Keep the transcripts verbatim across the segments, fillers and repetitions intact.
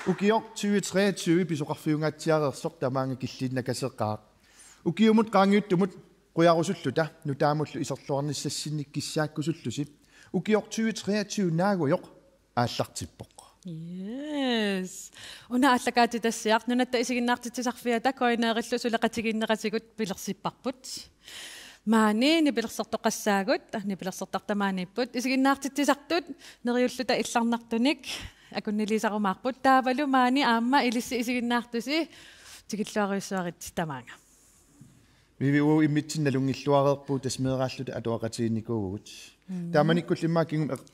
Ukioq tyve treogtyve pisoqarfiungaatsiareersoq tamaanga killiinnakaseqaaq. Ukiumut qaangiuttumut qujarusulluta nutaamullu iserluarnissassinnik kissaakkusullusi. Ukioq tyve treogtyve naagujoq aallartippoq. Yes. Una aallakaatitassiaq Nunatta Isiginnaartitsisarfiata K N R-illu suleqatigiinneratigut pilersipparput. Maani nipilersortoqassaagut, nipilersortartamaaniipput. Isiginnaartitsisartut neriulluta illarnartunik akunniiliisarumaarput. Taavalu maani aamma ilissi isiginnaartusi tikilluarujussuaritsi tamaanga. Vivi, uagut immitsinnut nalunngilluareerpugut, tassa meeraalluta atuaqatigiinnikuuvugut. Mm. Taamanikkullu immaqa kingumut eq-,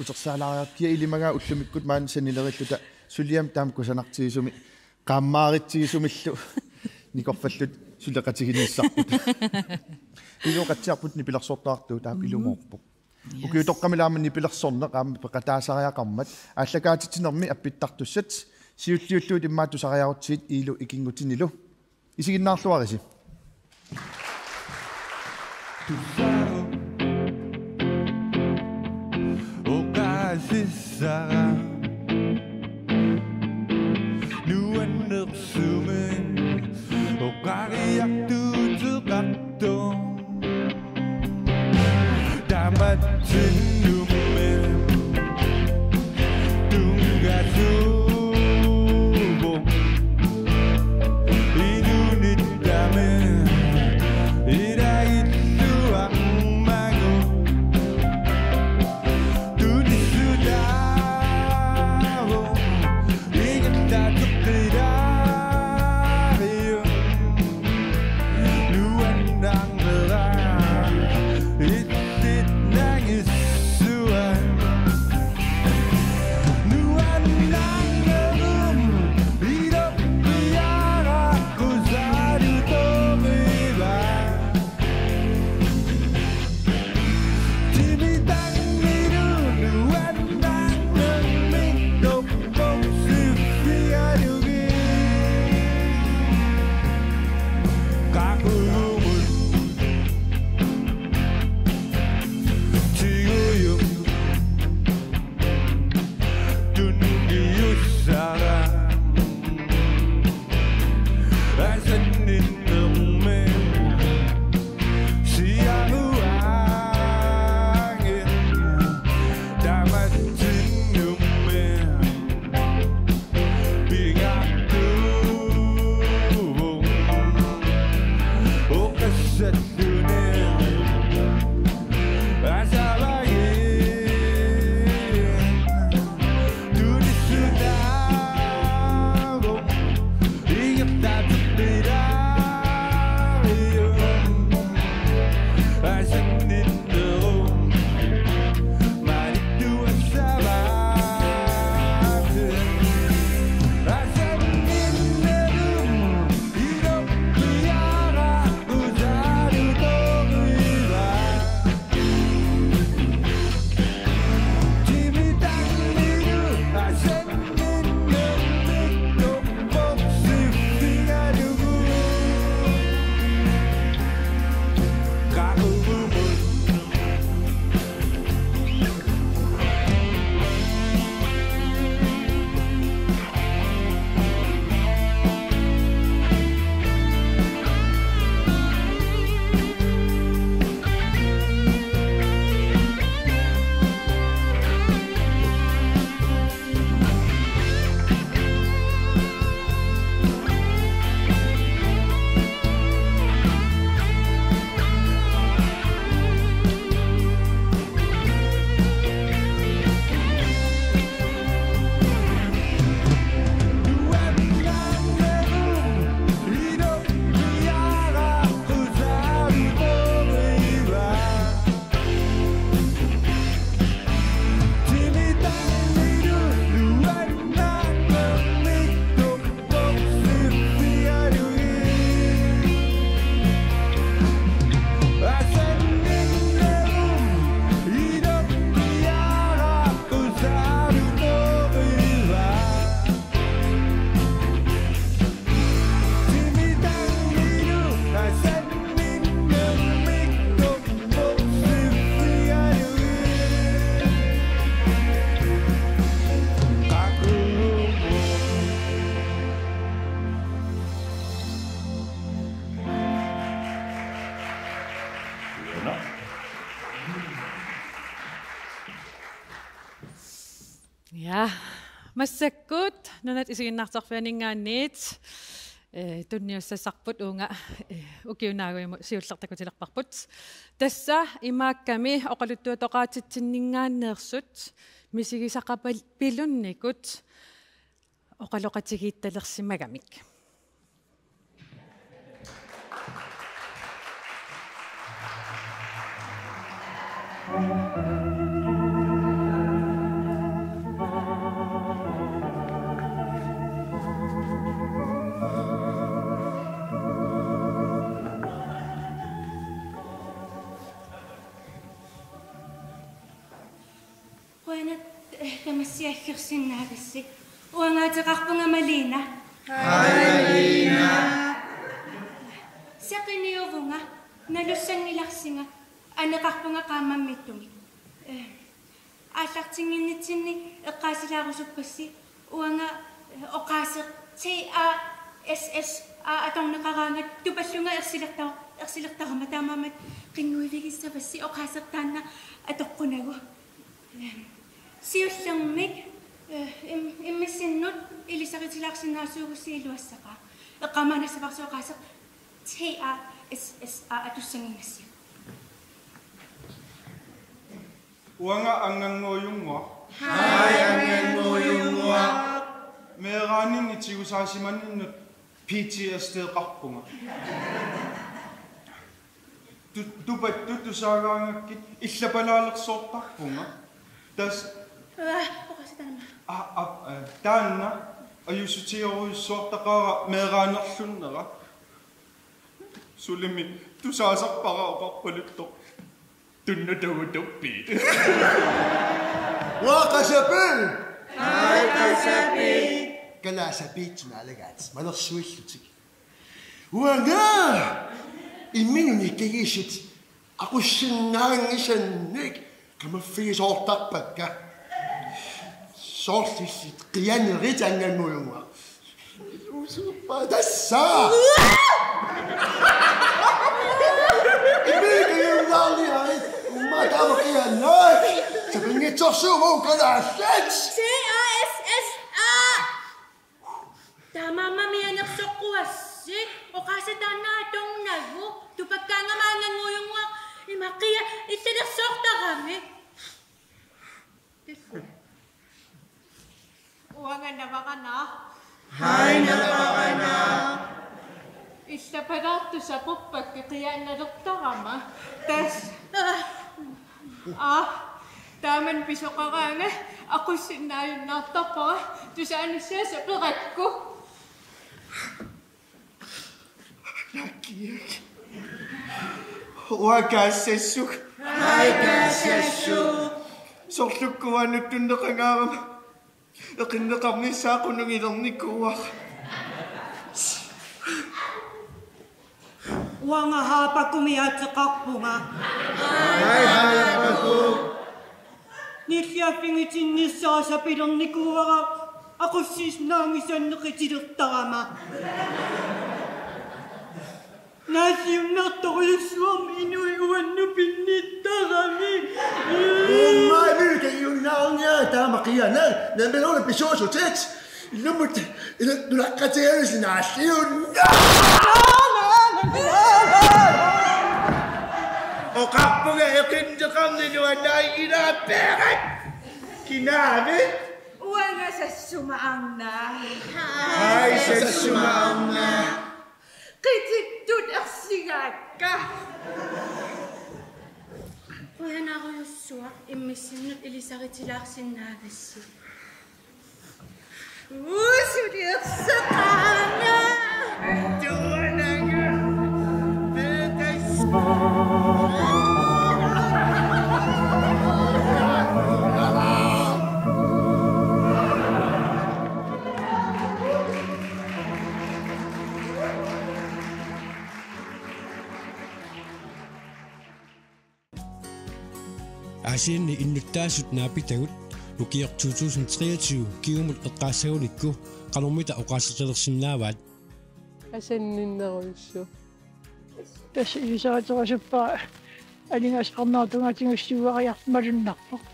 utersaalaariarput, kia ilimagaa ullumikkut maani sanilerilluta suliamik taama kusanartigisumik, qaammaritsigisumillu nikorfalluta suleqatigiinnissarput. Ilooqatsiarput nipilersortartut taama. Mm. Ilumoorpoq. Yes. Ukiutoqqami aamma nipilersorneq aamma peqataasariaqarmat aallakaatitsinermi appittartussat siulliullugu immaqa tusariarutsigit Iilu ikinngutinilu. Isiginnaarluarisi. Oqaasissara nuannersumik oqariartuuteqartoq. Tamatsinnummi tunngasuuvoq. Inuunittami ilagilluarmagu. Tunissutaa Massakkut Nunatta Isiginnaartarfianinngaanniit, eh, tunniussassarput uunga, eh, ukiup naaguimut siulleq takutilerparput. Tassa imaakkami oqaluttuatoqaatitsinninngaanneersut misigisaqapal-, pilunnikut oqaloqatigiittalersimagamik. Qujanaq, eh, tamassi aggersinnaagassi. Uanga ateqarpunga Malina. Hej, Malina. Seqiniuvunga, nalussanngilarsinga, aneqarpunga qaammammiittumik. Eh, aallartinnginnitsinni eqqaasilaarusuppassi, uanga, eh, oqaaseq T A S S A atorneqaraangat tupallunga ersilerta-, ersilertarama, taamaammat qinnguivigissavassi oqaaseq taanna atoqqunagu. Siullermik, eh, im-, immissinnut ilisaritilaarsinnaasuugussi iluassaqaaq. Eqqaamaannassavarsi oqaaseq T A S S A atussannginnassiuk. Uanga Anganguujunnguaq. Hej, Anganguujunnguaq. Meeraaninni tigusaasimanninnut P T S D-qarpunga. Tu-, tupattut tusaagaangakkit illapalaalersoortarpunga. Tas-, Aa, oqaaseq taanna. Aa, aa, eh, taanna ajuussutigerujussuartaqaara meeraanerlunnera. Sulimi tusaasarpara oqarpaluttoq: Tunnutugut tuppiit. Uanga Qasapi! Hej, Qasapi! Kalaallit sapiitsunik naalagaat, malersuillutik. Uanga imminut nikkagisut aqussinnaanngisannik qamaffigisoortarpakka. Soorlu illit qianerit, Anganguujunnguaq. Iluusuuppaa tassa. Imminut qiannaarniarit, uummaa taama qiannaat. Sapinngisorsuuvoq kalaallit. T A S S A. Taamaammat mianersoqquassi, oqaaseq taanna atornagu, tupakkaangama Anganguujunnguaq ima qia illalersoortarami. Uanga Navaranaaq. Hej, Navaranaaq. Illapalaartut sapuppakka qiannalertarama. Tas-, aa, taamani pisoqaraangat aqussinnaajunnaartarpara tusaanissiaq saperakku. Nakkiak. Uanga Kaassassuk. Hej, Kaassassuk. Sorlukkuaannut tunneqangaarama eqinneqarnissaa qunugilernikuuara. Uanga Haapakumik ateqarpunga. Hej, Haapaku. Nilliaffigitinnissaa sapilernikuuara aqussinnaanngisannik qitilertarama. Naalliunnartorujussuarmik inuit uannut pinnittarami. Uummaa, imminut qiannaarniarit, taama qiannaat, nammineq pisuusutit. Ilumut, ilumut nunaqqatigalugit naalliunnaaq. Oqarpunga eqinneqarneq nuannarinngilara, peerit. Kinaavit? Uanga Sassuma Arnaq. Hej, Sassuma Arnaq. Qitittut ersigaakka. Qujanarujussuaq, immissinnut ilisaritilaarsinnaagassi. Uusut ersaqaanga. Tuananga. Peetas. Aasianni innuttaasut naapitagut ukioq to tusind treogtyve kingumut eqqaassagunikku qanormita oqaasertalersinnaavaat? Asanninnerujussuaq. Tassa ilisariterisuppara aningaasaqarnerup tungaatigut siuariartoq malunnarpoq.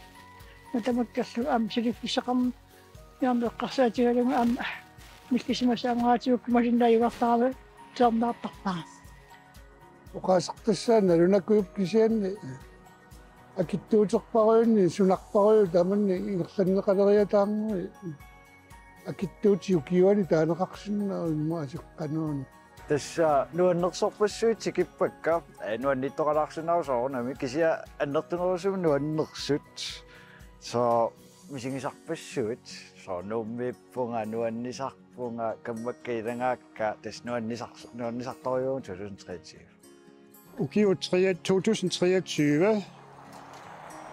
Natamakkerlugu aamma suliffissaqarneq Nuanneq eqqarsaatigalugu aamma millisimasaangaatigut malinnajuartarami tiornaartarpara. Oqaaseqartassaaq nalunakujup kisianni akitsuuterparujuunniit sunarparujuuvoq tamanna ingerlanneqaleriataarneri akitsuutit ukiuani taaneqarsinnaapput immaqa aseqqanuani. Tassa nuannersorpassuit tikippakka, ee, nuannittoqalaarsinnaavoq soorunami kisianni annertunerusumik nuannersut. Soorlu misigisarpassuit, soorlu Nuummiippunga, nuannisarpunga, kammakka ilagaakka, tassa nuannisar-, nuannisartorujuuvugut to tusind treogtyve. Ukiut tre-, to tusind treogtyve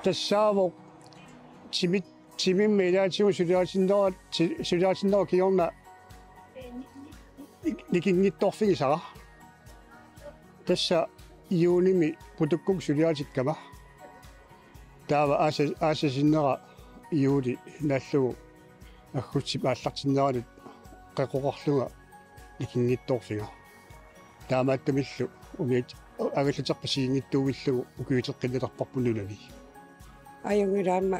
tassaavoq timit-, timimmi ilaatigut suliaritinnerup, ti-, suliaritinnerup kingorna nik-, nikinngitsoorfigisara. Tassa juunimi putukkukkut suliaritikkama. Taava aasa-, aasasinnera juuli naallugu aggustip aallartinnerani qeqqoqarlunga nikinngitsoorfiga. Taamaattumillu unit angallaterput isiginngitsuuvillugu ukiuteqqinnilerparput nunani. Ajunngilaq aamma.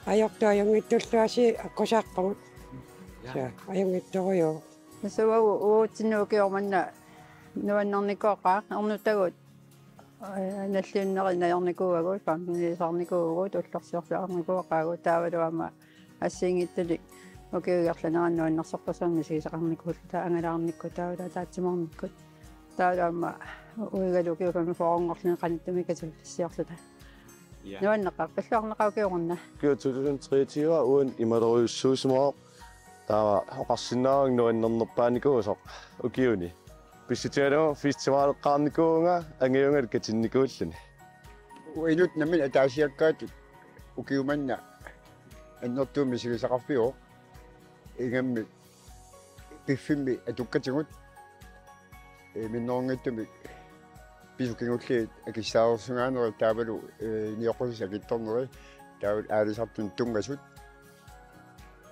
Ajortut ajunngitsulluarsi aqqusaarpagut. Ja. Sa, ajunngitsorujuuvoq. Tassa uagut uatsinnut ukioq manna nuannernikuuara, ernutagut, ee, nalliunneri najornikuuagut, pensionisaarnikuuagut, ullorsiorluarnikuuagut, taavalu aamma assigiinngitsunik ukiup ingerlanerani nuannersorpassuarnik misigisaqarnikuulluta, angalaarnikkut taavalu ataatsimoornikkut. Taavalu aamma uigalu ukiut femogfyrrenngorlugit qanittumi katersiorluta. Ja. Nuanneqarpalluarneqaaq ukiuarna. Ukiut to tusind treogtyve uani imalerujussuusimavoq. Taava oqarsinnaavunga nuannernerpaanikuusoq ukiuni. Pissutigalugu festivaleqqaarnikuuvunga angajungalu katinnikuulluni. Uinut nammineq ataasiakkaatut ukiumanna annertuumik misigisaqarfiuvoq. Ingammik piffimmi atukkatigut, ee, minnerunngitsumik pisut kingulliit akissaarersugaanerit taavalu, ee, nioqqutit akitsornerit taavalu aalisartunut tunngasut.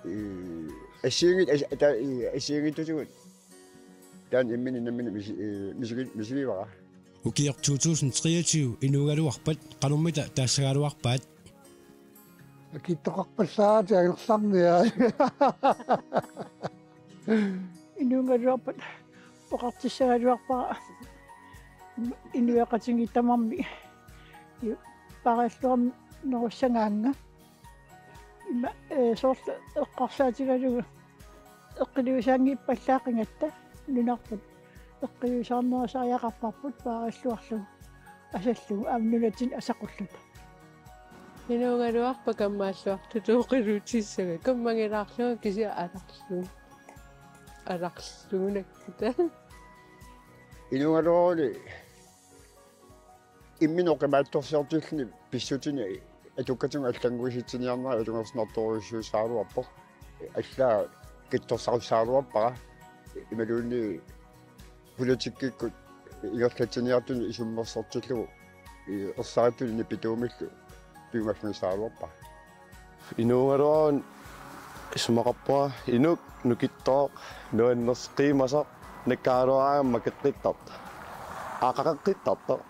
Ee, assigiinngit-, as-, ata-, ee, assigiinngitsutigut taanna imminut nammineq misi-, ee, misigi-, misigivara. Ukiaq to tusind treogtyve inuugaluarpat qanormita taassagaluarpaat? Akitsoqarpallaaratik angerlarniarit. Inuugaluarpat oqartissagaluarpara inuiaqatigiit tamarmik paariilluarnerussagaannga. Ima, ee, soorlu eqqarsaatigalugu eqqiluisaanngippallaaqqigatta nunarput eqqiluisaarnerusariaqarparput paariilluarlugu asallugu aamma nunatsinni asaqulluta. Inuugaluarpat kammaalluartutut oqiluutissagaa, kammagilaarlunga kisianni alarlugu. Alarlugu nakkuta. Inuugaluaruli imminut oqimaatsorsiortilluni pissutini atukkatigut allannguisitsiniarnera ilungersunartorujussuussagaluarpoq. Allaat qitsorsarussagaluarpara. Imaluunniit politikkikkut ingerlatsiniartuni isummersortillugu, ee, ersarittunik nipituumillu piumaffigissaagaluarpara. Inuugaluaruna isumaqarpunga inuk nukittooq nuannersoq qiimasoq nakkaaraluaraangama makeqqittartoq. Aa, qaqeqqittartoq.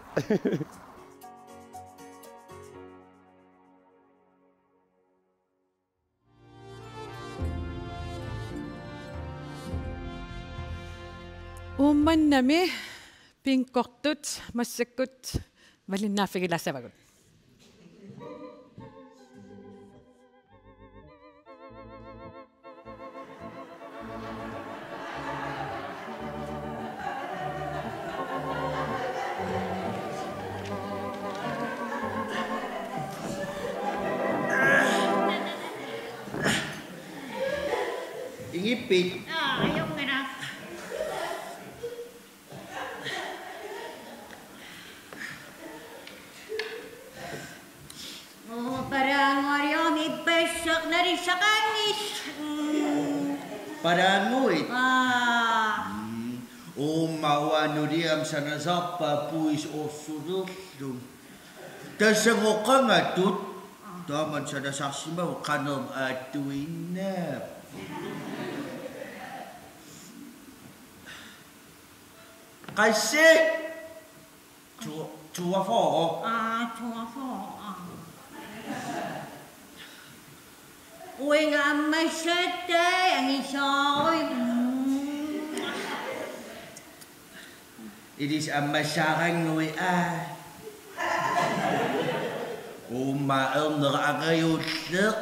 Uummannami bingortut massakkut malinnaaffigilaassavagut. Ingippit? Aa, ajunngilaq. Oo, paraanguariarmi ippassaq nalissaqanngilaq. Mm. Paraanguit? Aa. Mm. Uumma uanga nuliama sanasarpara puis orsulerlunga. Tassa ngoqangatut. Taamani sanasarsimavoq qanormi aattuinnaapput. Qassit? To-, toogfyrre. Aa, toogfyrre, aa. Uinga ammassaattai angisooruit. Ilissi ammassaarannguit aa. Uumma ernera angajulleq.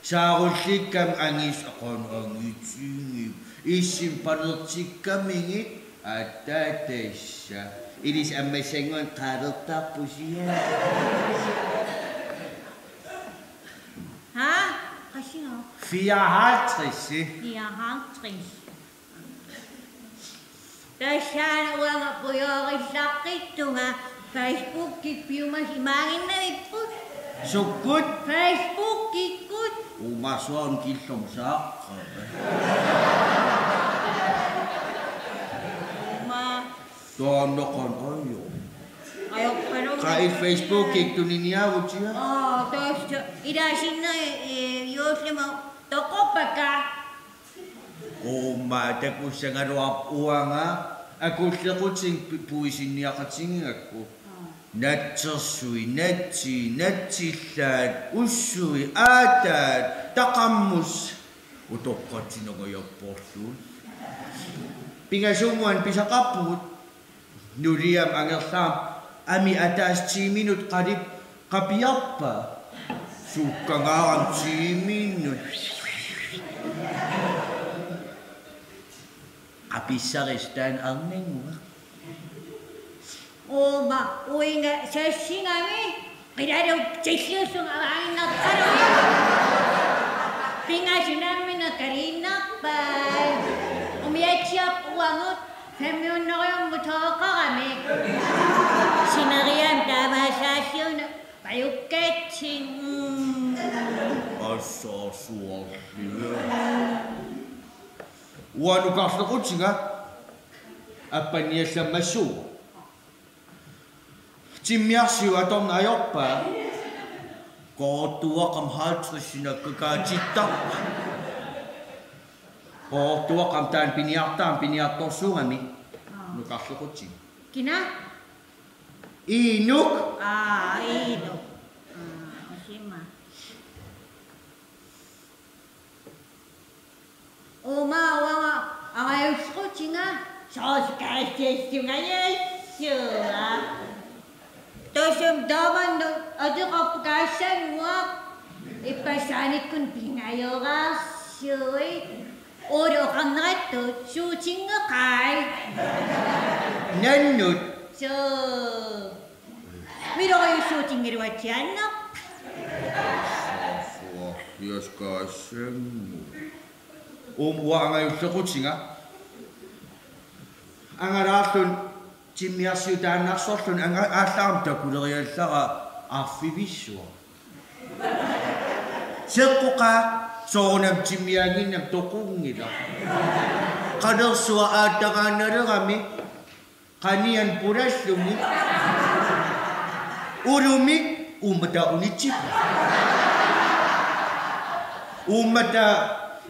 Saarullikkami angis aqan angitigip. Issim panertikkamigit aatsaat tassa. Ilissi ammassannguit qaalertarpusia. Ha? Qassinnga? Fireoghalvtreds. Fireoghalvtreds. Tassaana uanga pujoorillaqqittunga Facebookip piumasut imaaginnavipput. Sukkut? Facebookikkut. Uumma suaarnik killormut saaqqat. Uumma. Taanna qanoq ajo. Ajorpaluunniit. Qaa illit Facebookikkut tuniniaavutit? Aa, tassa. Ilaasinneri, ee, juullimi toqorpakka. Uumma takussagaluarpoq uanga akuullequtinik pu-, puisinniaqatigigakku. Natsersui, natsii, natsillaat, ussui, aataat, taqammus. Utoqqatsinngajapporluunniit. Pingasuummat pisaqarpugut. Nuliama angerlarama amii ataaseq tiiminut qalip qapiarpaa. Sukkagaarami tiiminut. Qapissarissi taanna arnannguaq. Uumma uinga sassingami. Qilaluk tilliussum avaaginnartarami. Pingasunamminga kaliinnarpai. Umiatsiarput uagut fem hundrede mutooqarami. Sineriam taamaassaasiuna pajukkatsin. Assaasuarlia. Uanga nukarlequtinga appanniallammassuuvoq. Timmiarsiuk atorneq ajorpaa. Koortuaqam halvtredsinik kaatittarpa. Koortuaqam taanna piniartarami piniartorsuugami. Nukarlequtinga. Kina? Inuk. Aa, Inuk. Aa, usima. Uumma uanga angajullequtinga soorlu kaassassungajassua. Tassami taamani ateqarpoq kaassannguaq. Ippassaanikkut pingajoraarsuit. Uulu oqarnerattut suutinngeqai. Nannut. Suu. Miloriussuutinngiluatsiaannaq. Suaq, jaskaassanngu. Uumma uanga angajullequtinga. Angalaarluni timmiarsiutaannarsorluni anga-, aallaarami takuleriallara arfivissuaq. Seqqoqaa soorunami timmiaannginnami toqunngilaq. Qalersuaq aattaraannalerami. Qaniani pulalluni. Ulumi uummata unitsip. Uummata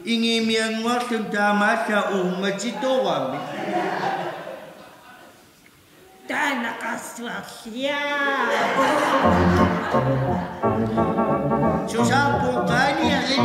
ingiimiannguarluni taamaallaat uummatitorami. Taanna qarsuarlia. Susaarput qaaniarit.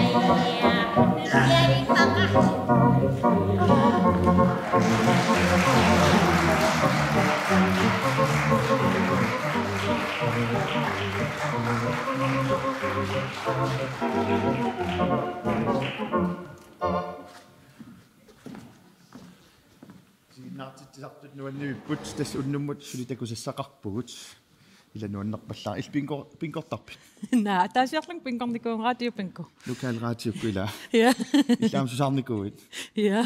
Isiginnaartitsisartut nuannivipput, tassa unnummut suli takusassaqarpugut. Ila nuannerpallaaq. Illit bingo, bingortarpit? Naa, ataasiarlunga bingornikuuvunga, radiobingo. Lokalradiokkut ila. Ja. Illit aamma susaarnikuuit? Ja.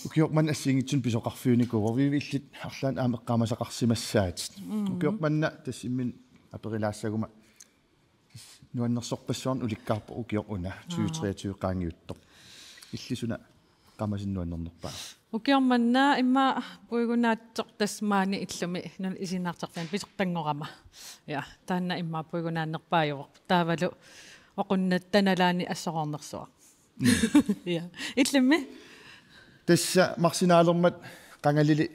Ukioq manna assigiinngitsunik pisoqarfiunikuuvoq. Vivi, illit arlaannik aamma eqqaamasaqarsimassaatit. Mm. Ukioq manna tassa imminut aperilaassaguma nuannersorpassuarnik ulikkaarpoq ukioq una, tyve treogtyve qaangiuttoq. Illit suna eqqaamasinnut nuannernerpaava? Ukioq manna immaqa puigunaatsoq tassa maani illumi nunap isiginnaartarfiani pisortanngorama. Ja, taanna immaqa puigunaannerpaajuvoq. Taavalu oqunnatta nalaani assoroornersuaq. Ja. Illimmi? Tassa marsinaalermat qangalili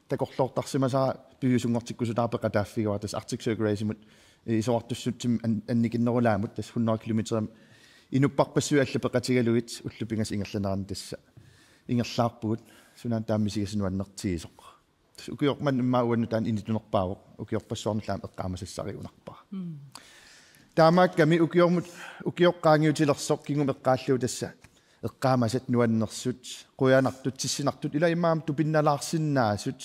takorloortarsimasara piviusunngortikkusutaarpoq peqataaffigaara, tassa Arctic Circle Race-imut Isorartussutsimik an-, annikinnerulaamut tassa hundrede kilometerimik inupparpassuit allat peqatigalugit ullut pingasut ingerlaneranni tassa ingerlaarpugut, sunaana taama misigisaq nuannertigisoq. Tassa ukioq manna immaqa uannut taanna initunerpaavoq, ukiorpassuarnullu aamma eqqaamasassarigunarpara. Mm. Taamaakkami ukiormut, ukioq qaangiutilersoq kingumut eqqaallugu tassa eqqaamasat nuannersut, qujanartut, tissinartut, ila immaqa tupinnalaarsinnaasut.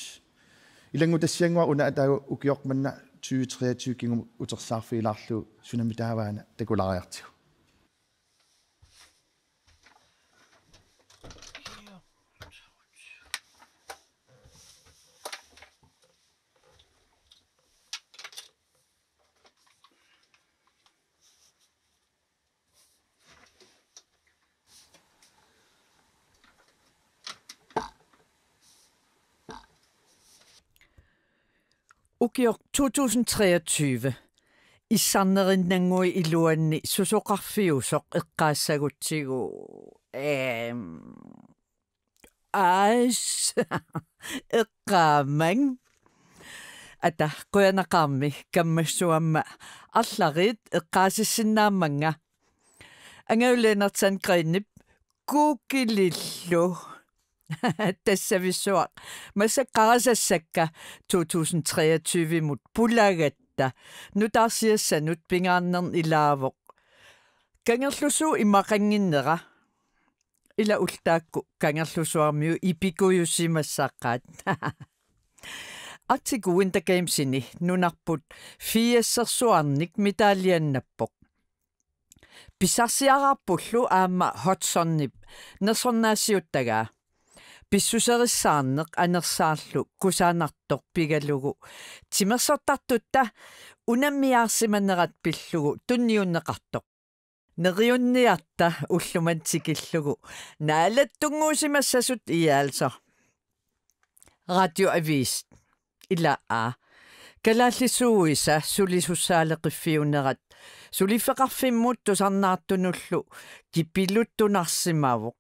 Ilanngutassiannguaq una ataagu ukioq manna tyve treogtyve kingumut utersaarfigilaarlugu sunami taava una takulaariartigu. Ukioq to tusind treogtyve. Issarnerinnannguit iluanni susoqarfiusoq eqqaassagutsigu. Ehm, Ais. Eqqaamang. Ata, qujanaqaarmi kammassuamma arlariit eqqaasissinnaammaanga. Angaju Lennert Sandgreenip Googlellu tassavissuaq massakkut qarasassakka to tusind treogtyve-mut pulagatta nutaarsiassanut pingaarnerni ilaavoq Kangerlusuu imaqannginnera. Ila ullut taakku Kangerlusuarmiut ipikujusimassaqaat. Arctic Winter Gamesini nunarput firsersuarnik medaljinnappoq. Pissarsiaraarpullu aamma Hudsonip nersornaassiuttagaa. Pissuserissaarneq anersaarlu kusanartoq pigalugu timersortartutta unammiaarsimanerat pillugu tunniunneqartoq. Neriunniarta ullumimut tikillugu naalattunnguusimassasut, ja, altså. Radioavis. Ila aa. Kalaallisuuisa sulisussaaleqiffiunerat suliffeqarfimmut tusarnaartunullu kipiluttunarsimavoq.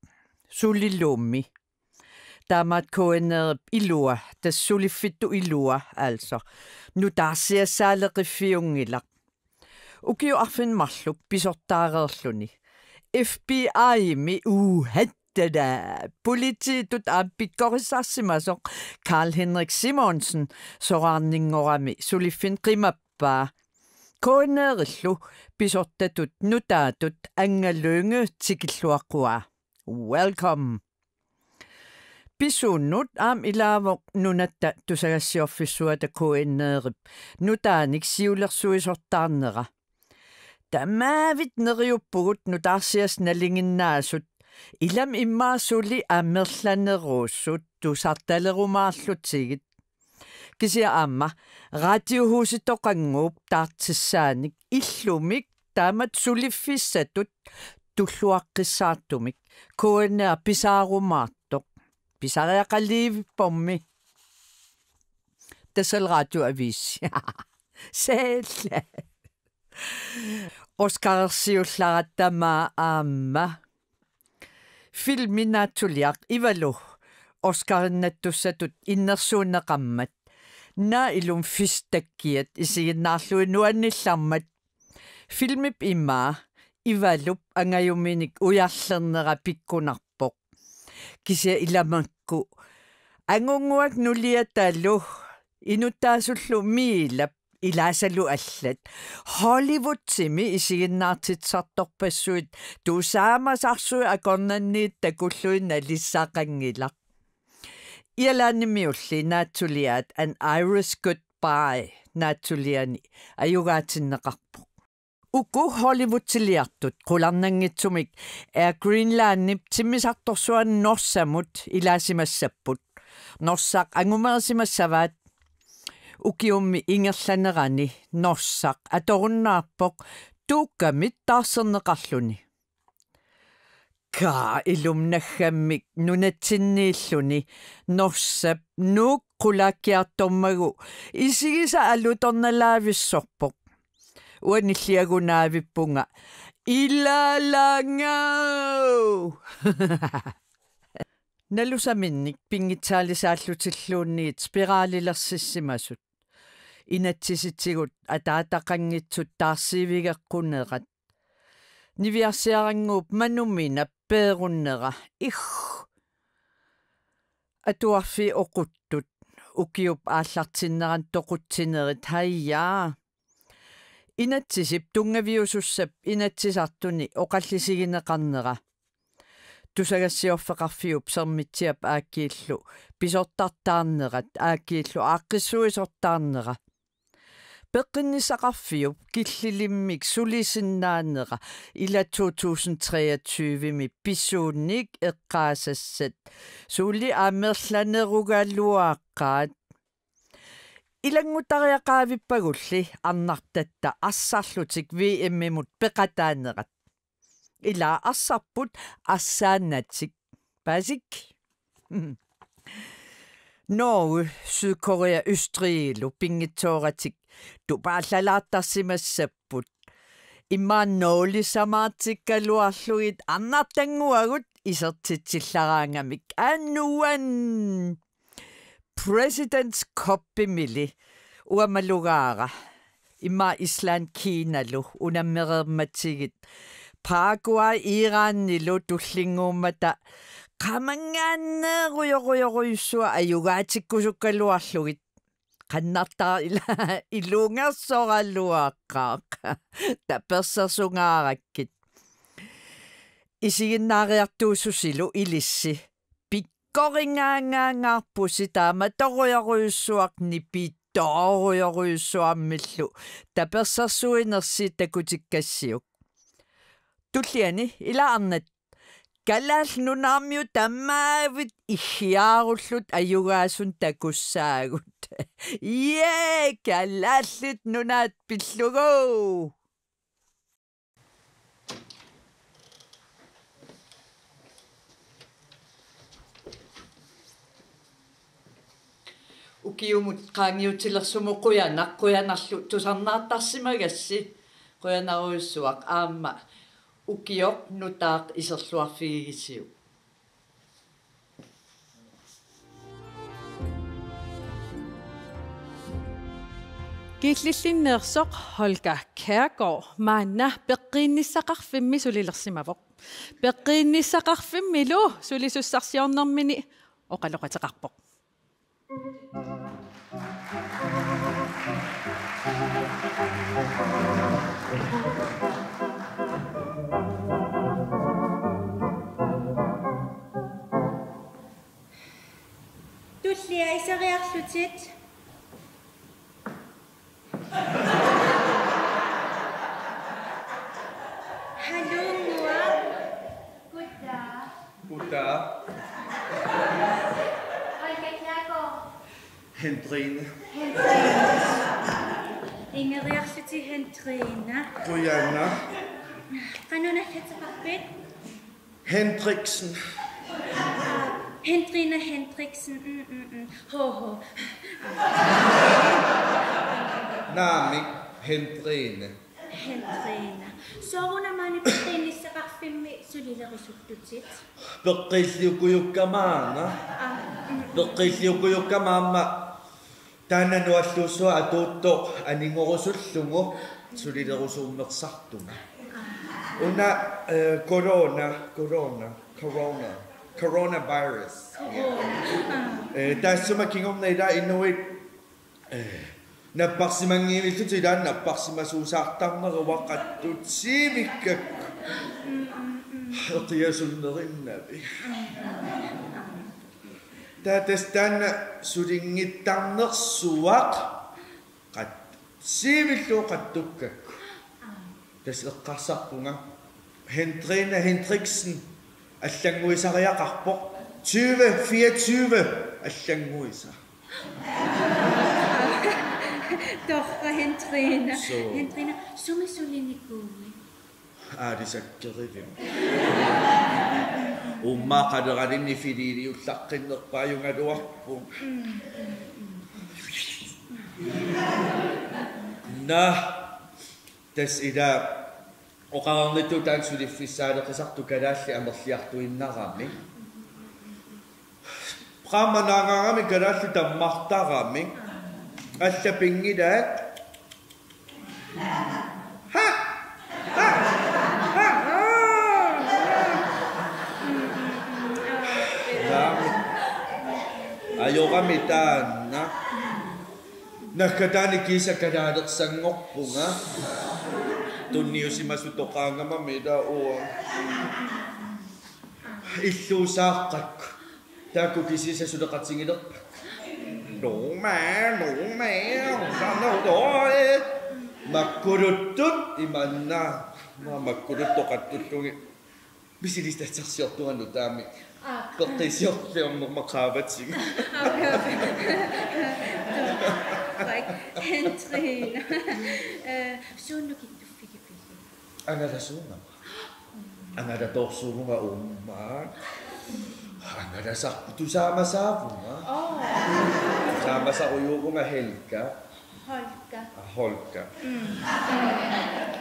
Suliluummi. Taamaat K N R-ip ilua, tassa suliffittut ilua, altså. Nutaarsiassaaleqiffiunngilaq. Ukiut arfineq-marluk pisortaareerluni F B I-mi, uhattala, politiitut aamma pikkorissarsimasoq Carl Henrik Simonsen soraarninngorami suliffinni qimappaa. K N R-illu pisortatut nutaatut Anga Lynge tikilluaqquaa. Welcome. Pisunut aamma ilaavoq Nunatta Tusagassiorfissuata K N R-ip nutaanik siulersuisortaarnera. Tamaavik neriuppugut nutaarsiassat nalinginnaasut, ilami immaqa suli amerlanerusut tusartalerumaarlutigit. Kisianni aamma Radiohusitoqannguup taartissaanik illumik taamatut suliffissatut tulluaqqissaartumik K N R pisaarumaartoq. Pisariaqaliivippormi. Tassali Radioavis. Saalli. Oscarersiullaratta aamma. Filmi naatsuliaq Ivalu Oscarinnattussatut innersuunneqarmat. Naak ilumut fistakkiat isiginnaarlugit nuannillarmat. Filmip imaa Ivalup angajuminik ujarlernera pikkunarpoq. Kisianni ila makku angunnguaq nuliatalu inuttaasullu Miilap ilaasalu allat Hollywoodimi isiginnaartitsisartorpassuit tusaamasarsuit akornanniit takullugit nalissaqanngilaq. Irlandimiulli naatsuliaat An Irish Goodbye naatsuliani ajugaatinneqarpoq. Uku Hollywoodiliartut qularnanngitsumik Air Greenlandip timmisartorsuani Norsamut ilaasimassapput. Norsaq angumerisimassavaat. Ukiummi ingerlanerani Norsaq atorunnaarpoq Tuukkamit taarserneqarluni. Kaa ilumut naggammik nunatsinniilluni Norsap Nuuk qulaakkiartormagu isigisaq alutornalaavissorpoq. Uanilliagunaavippunga ilaalangaav. Nalusaminnik pinngitsaalisaallutilluunniit spiraalilersissimasut. Inatsisitigut ataataqanngitsut taarsiivigeqqunerat. Niviarsiarannguup manuminap peerunnera. Ih. Atuarfii oquttut. Ukiup aallartinnerani toqutsinerit hajaa. Inatsisip tunngaviusussap Inatsisartuni oqallisigineqarnera. Tusagassiorfeqarfiup Sermitsiap aakkiillu pisortartaarnerat aakkiillu aaqqissuisortaarnera. Peqqinnissaqarfiup killilimmik sulisinnaanera ila to tusind treogtyve-mi pisuunik eqqaasassat suli amerlanerugaluaqaat. Ilannguttariaqaavippagulli arnartatta arsarlutik V M-imut peqataanerat. Ila arsarput arsaannatik. Paasik. Norge, Sydkorea, Østrigilu pinngitsooratik tupaallalaartarsimassapput. Immaqa nuulissamaartikkaluarlugit arnartannguagut isertitsillaraangamik anuan. President's Cupimili uamalugaara. Immaqa Island Kinalu unammereermatigit. Paraguay Iranilu tullinnguummata qamanngaanneerujorujorujussuaq ajugaatikkusukkaluarlugit. Qannartaa ila ilungersoraluaqaaq. Tapersersungaarakkit. Isiginnaariartuussusilu ilissi. Pikkoringaangaangaarpusi taamatorujorujussuaq nipitorujorujussuarmillu tapersersuinersi takutikkassiuk. Tulliani ila arnat Kalaallit Nunaarmiut tamaavit iggiaarullutik ajugaasunik takussaagut. Jee, Kalaallit Nunaat pillugu! Ukiumut qaangiutilersumut qujanaq, qujanarlu tusarnaartarsimagassi, qujanarujussuaq aamma ukioq nutaaq iserluarfigigisiuk. Killillinneersoq Holger Kærgaard maanna peqqinnissaqarfimmi sulilersimavoq. Peqqinnissaqarfimmilu sulisussarsiornermini oqaloqateqarpoq. Tullia iseriarlutit. Haluunnguaq. Kutaa. Kutaa. Holger Kærgaard. Hendrine. Hendrine. Ingeriarlutit Hendrine. Qujanaq. Qanoq nallatseqarpit? Hendriksen. Hendrine Hendriksen. Mm, mm, mm. Ho, ho. Naamik, Hendrine. Hendrine. Sooruna maani peqqinnissaqarfimmi sulilerusuttutit? Peqqiilliukujukka maanga. Aa, mm. Peqqiilliukujukka maanga. Taanna nualluussuaq atuuttoq aningorusullugu sulilerusuummersartunga. Una, eh, corona, corona, corona, coronavirus. Corona. Eh, taassuma kingorna ila inuit, eh, napparsimanngivillutik ila napparsimasuusaartarneruvoq qattutsiivikkakku. Eqiasunnerinnavik. Taava tassa taanna sulinngittarnersuaq qattutsiivillugu qattukkakku. Tassa eqqarsarpunga Hendrine Hendriksen allannguisariaqarpoq tyve fireogtyve allannguisa. Torrak Hendrine. Suu. Hendrine, sumi sulinikuuit? Aalisakkerivimmik. Uummaa qaleralinni filiiliullaqqinnerpaajugaluarpunga. Naa, tassa ila oqarnittut taanna suliffissaaleqisartoq kalaallit amerliartuinnarami. Qaammat naagaangamik kalaallit tammartarami. Alla pinngilaat. Ha? Ha? Ha? Ajorami taanna. Naggataani kiisa kalaalersanngorpunga. Tunniusimasutoqaangamami ila uanga. Illuusaaqqakku. Taakku kisiisa suleqatigilerpakka. Nuuma, nuuma, sanaroi. Makkuluttut imanna. Ma makkuluttoqattullugit. Misilittatsiarsiortunga nutaamik. Aa. Peqqisiorliornerma qaavatigut. Aa, okay, okay. Like, Katrine. Eh, suunuku kittuffigipilu? Angalasuugama. Angalatoorsuuvunga uummaa. Angalasarput tusaamasaavunga. Oh. Tusaamasarujuuvunga Helga. Holka. Ah, Holka. Mm.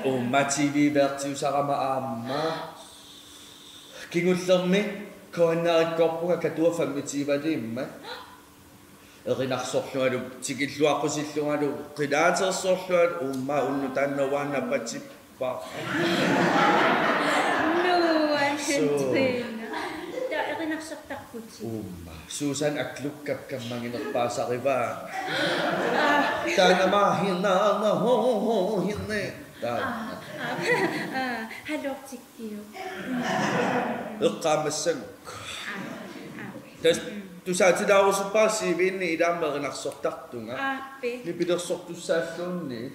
Uummaa T V-værtsiusarama aamma. Kingullermi K N R-ikkoorpunga Katua femogtyve-liimmat. Erinarsorlungalu, tikilluaqqusillungalu, qilaatersorlungalu, uummaa unnuk taanna uanga napatippa. Nuann-, suu. Katrine. Taava erinarsortarputit. Uummaa. Susan Aklukkap kammaginerpaasarivaa. Aa. Taanna maa hinna, na ho, ho, hinne. Taanna. Aa, aa, aa, halortikkiuk. Eqqaamassagukkit. Aa, aa. Tassa tusaatilaarusuppara C V-nni ilaammi erinarsortartunga. Aappi. Nipilersortussaalluunniit.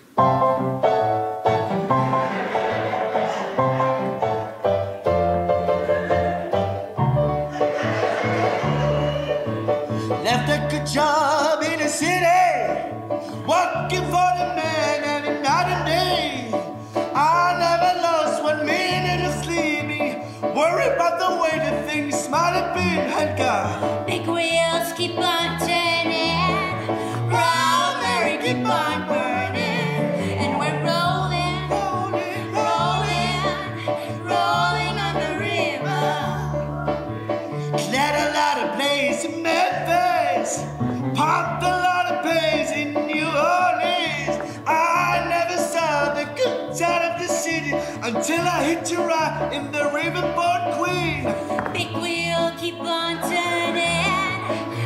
Left a good job in the city, working for the man every night and day. I never lost one minute of sleep. Worry about the way that things might have been had gone. Big wheels keep on turning, rosemary keep on burning, and we're rolling, rolling, rolling, rolling on the river. Cleared a lot of plays in Memphis, pumped a lot of plays in New Orleans. I never saw the good side of the city until I hit you right in the riverboat queen. Big wheel keep on turning,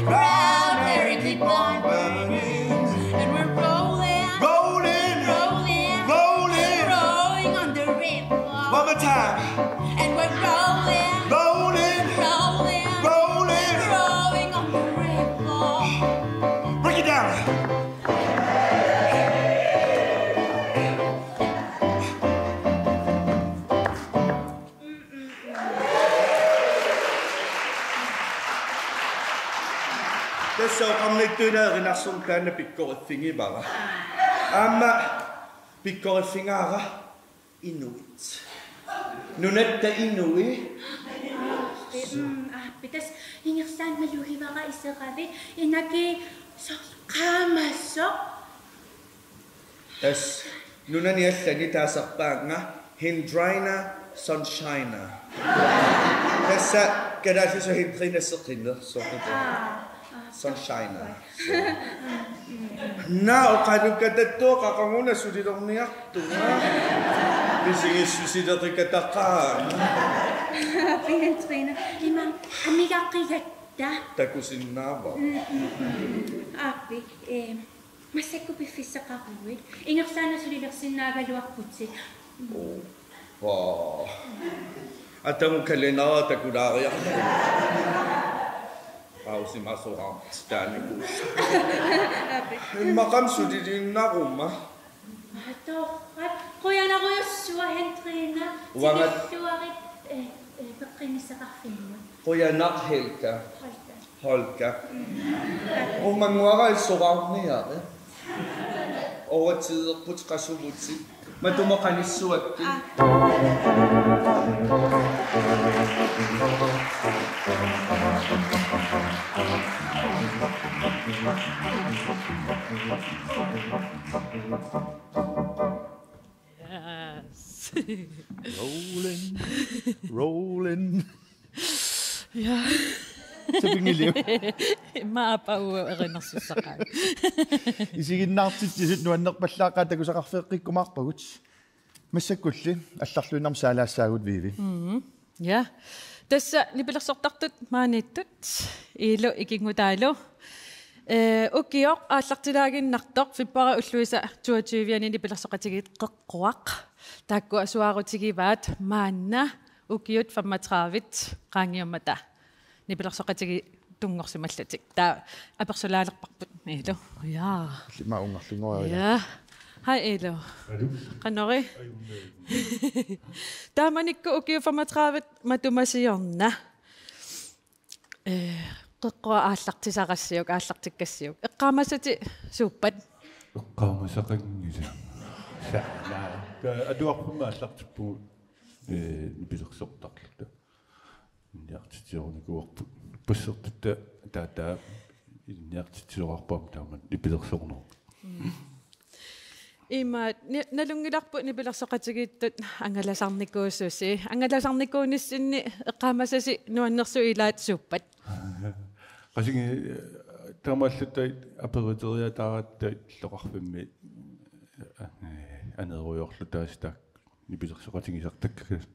rosemary keep on burning, and we're rolling, rolling, rolling, rolling, rolling on the river. One more time. And we're rolling, rolling, rolling, rolling, rolling on the river. Break it down. Tassa oqarnittut erinarsorneq taanna pikkoriffigivara. Aamma pikkoriffigaara inuit. Nunatta inui. Aappi, mm, aappi. Tassa ingerlaannaq malugivara iseravit. Inaki soorlu qaamasoq. Tassa nunani allani taasarpaannga Hindrina Sunshina. Tassa kalaallisut Hindrina seqineq soorlu. Aa, aa, Sunshina. Naa oqalukatattuuq qaquguna sulilerniartunga. Pisigissusilerikataqaanga. Pingantrina. Ima amigaqigatta. Takusinnaavara. Mm, mm, mm. Aappi, eh, massakkut piffissaqaruit. Ingerlaannaq sulilersinnaagaluarputit. Uu. Vaa. Atagu kalenderia takulaariarlugu. Pausimasoraartitaanikuullunga. Aappi. Immaqa suliliinnaruma. Atorrat. Qujanarujussuaq Hindrina. Uanga. Tikilluarit, eh, eh, peqqinnissaqarfinnut. Qujanaq Helga. Holka. Holka. Uumannguara ilsoraarniarit. Overtiderput qasuvutit. Matuma qanissuakkit. Aa. Yes. Rolling, rolling. Ja. Sapingiliuk. Immaqa aappaa uagut erinarsussaqaaq. Isiginnaartitsisut nuannerpallaaqaat takusaqarfeeqqikkumaarpagut. Massakkulli allarluinnarmik saalaassaagut, Vivi. Mhm. Ja. Tassa nipilersortartut maaniittut Iilu ikinngutaalu. Eh, ukioq aallartilaaginnartoq februar ulluisa toogtyve-ani nipilersoqatigiit Qeqquaq. Taakkua suaarutigivaat maanna ukiut femogtredive qaangiummata nipilersoqatigiit tunngorsimallutik. Taava apersulaalerparput Iilu. Ja. Illit ungarlinngoriaruk. Ja. Hej Iilu. Aluu. Qanoq ila? Ajunnaaruk. Taamanikkut ukiut femogtredive matuma siorna. Eh, Qeqquaq aallartisarassiuk, aallartikkassiuk. Eqqaamasatit suuppat? Eqqaamasaqanngilaq. Saana. Taava atuarfimmi aallartippugut, eh, nipilersortarluta. Ilinniartitsisorinikuuarput. Passertutta taataa ilinniartitsisoqarpoq aamma taama nipilersorneq. Imaat, ni-, nalunngilarput nipilersoqatigiittut angalasarnikuususi. Angalasarnikuunissinni eqqaamasasi nuannersut ilaat suuppat? Qasingi-, taamaalilluta aperiteriataaratta illoqarfimmi, eh, aneerujoorluta taava nipilersoqatigisartakkagut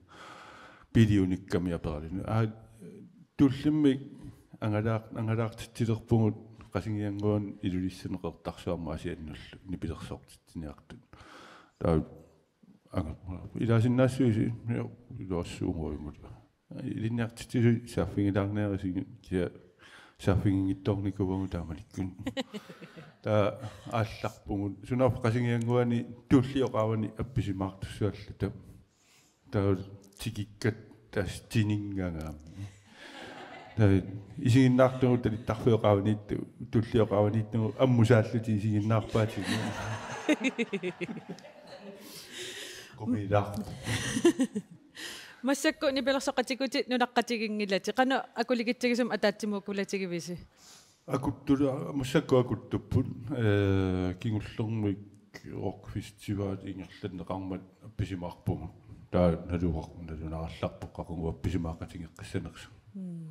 biiliunikkami aperaluni. Aa, tullimmik angalaar-, angalaartitsilerpugut Qasigiannguani Ilulissani Qeqertarsuarmi Aasiannullu nipilersortitsiniartut. Taava anga-, ilaasinnaassuusi, jo, iluarsuuguimmut. Ilinniartitsisut saaffigilaarniarisigut, kisianni saaffiginngitsoornikuuagut taamanikkut. Taava aallarpugut. Sunaaffa Qasigiannguani tullioqaavani appisimaartussualluta. Taava tikikkatta tassa tininngagaami. Taava isiginnaartugut talittarfioqaavaniittugut, tullioqaavaniittugut ammusaallutik isiginnaarpaatigut. Qumilaarpoq. Massakkut nipilersoqatigutit nunaqqatiginngilatit. Qanoq akuligitsigisumik ataatsimuukkulatigivisi? Akuttula-, massakkut akuttupput, eh, kingullermik rockfestival ingerlanneqarmat appisimaarpugut. Taava naluar-, nalunarallarpoq qaqugu appisimaaqatigeqqissanersoq. Mm.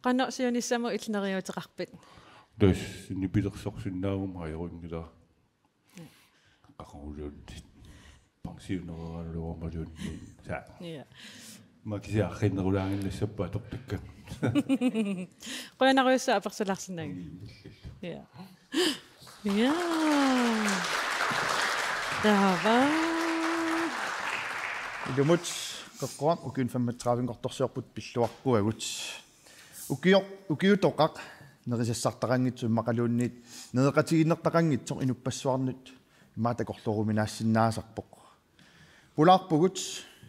Qanoq siunissamut illit neriuuteqarpit? Tassa nipilersorsinnaaguma ajorinngilara. Qaquguluunniit. Pensionerugaluarmaluunniit. Saa. Ja. Makisi arrinnerulaaginnassappat atortakka. Qujanarujussuaq apersulaarsinnaagavit. Ja. Ja. Taava. Ilumut Qeqquaq ukiuni femogtredive-nngortorsiorput pilluaqquagut. Ukioq, ukiutoqaq nerisassartaqanngitsoq immaqaluunniit nereqatigiinnertaqanngitsoq inuppassuarnut immaqa takorlooruminaassinnaasarpoq. Pulaarpugut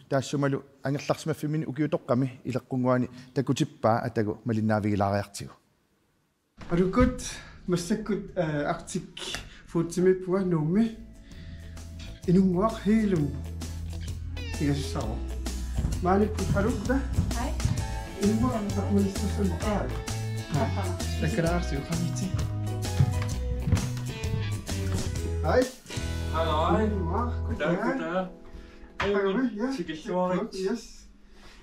taassumalu angerlarsimaffimminni ukiutoqqami ileqqunnguani takutippaa atagu malinnaavigilaariartigu. Aluukkut massakkut, eh, Arctic Foodimiippunga Nuummi. Inunnguaq Heelum. Ingasassaaru. Maaniipput, hallo, da? Hej. Inunnguaq, da, men så sådan, hej. Hej. Takaraar, siu khamiti. Hej. Halløj. Inunnguaq, goddag. Goddag, goddag. Hej, ja. Tikilluarit. Yes.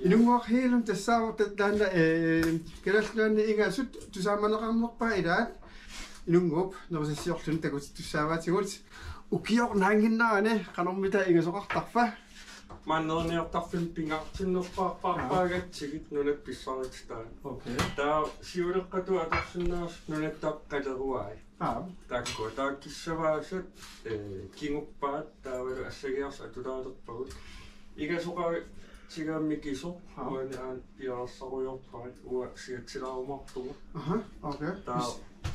Inunnguaq Heelum tassaavoq ta-, taanna, eh, Kalaallit Nunaanni ingasut tusaamaneqarnerpaat ilaat. Inunnguup nerisassiorluni takutittussaavaatigut. Ukioq naannginnerani qanormita ingasoqartarpa? Maani neriniartarfimmi pingaartinnerpaarpaagatsigit nunat pissarititaat. Okay. Taava siuleqqatut atorsinnaasut nunatta qaleruai. Aap. Taakkua taakku kissavaasat, eh, kinguppaat taavalu assagiarsaq atulaalerpagut. Ingasoqatigaammi kisoq, aap, uani aana piareersarujoorpaat, uanga siatsilaarumaarpunga. Aha, okay. Taava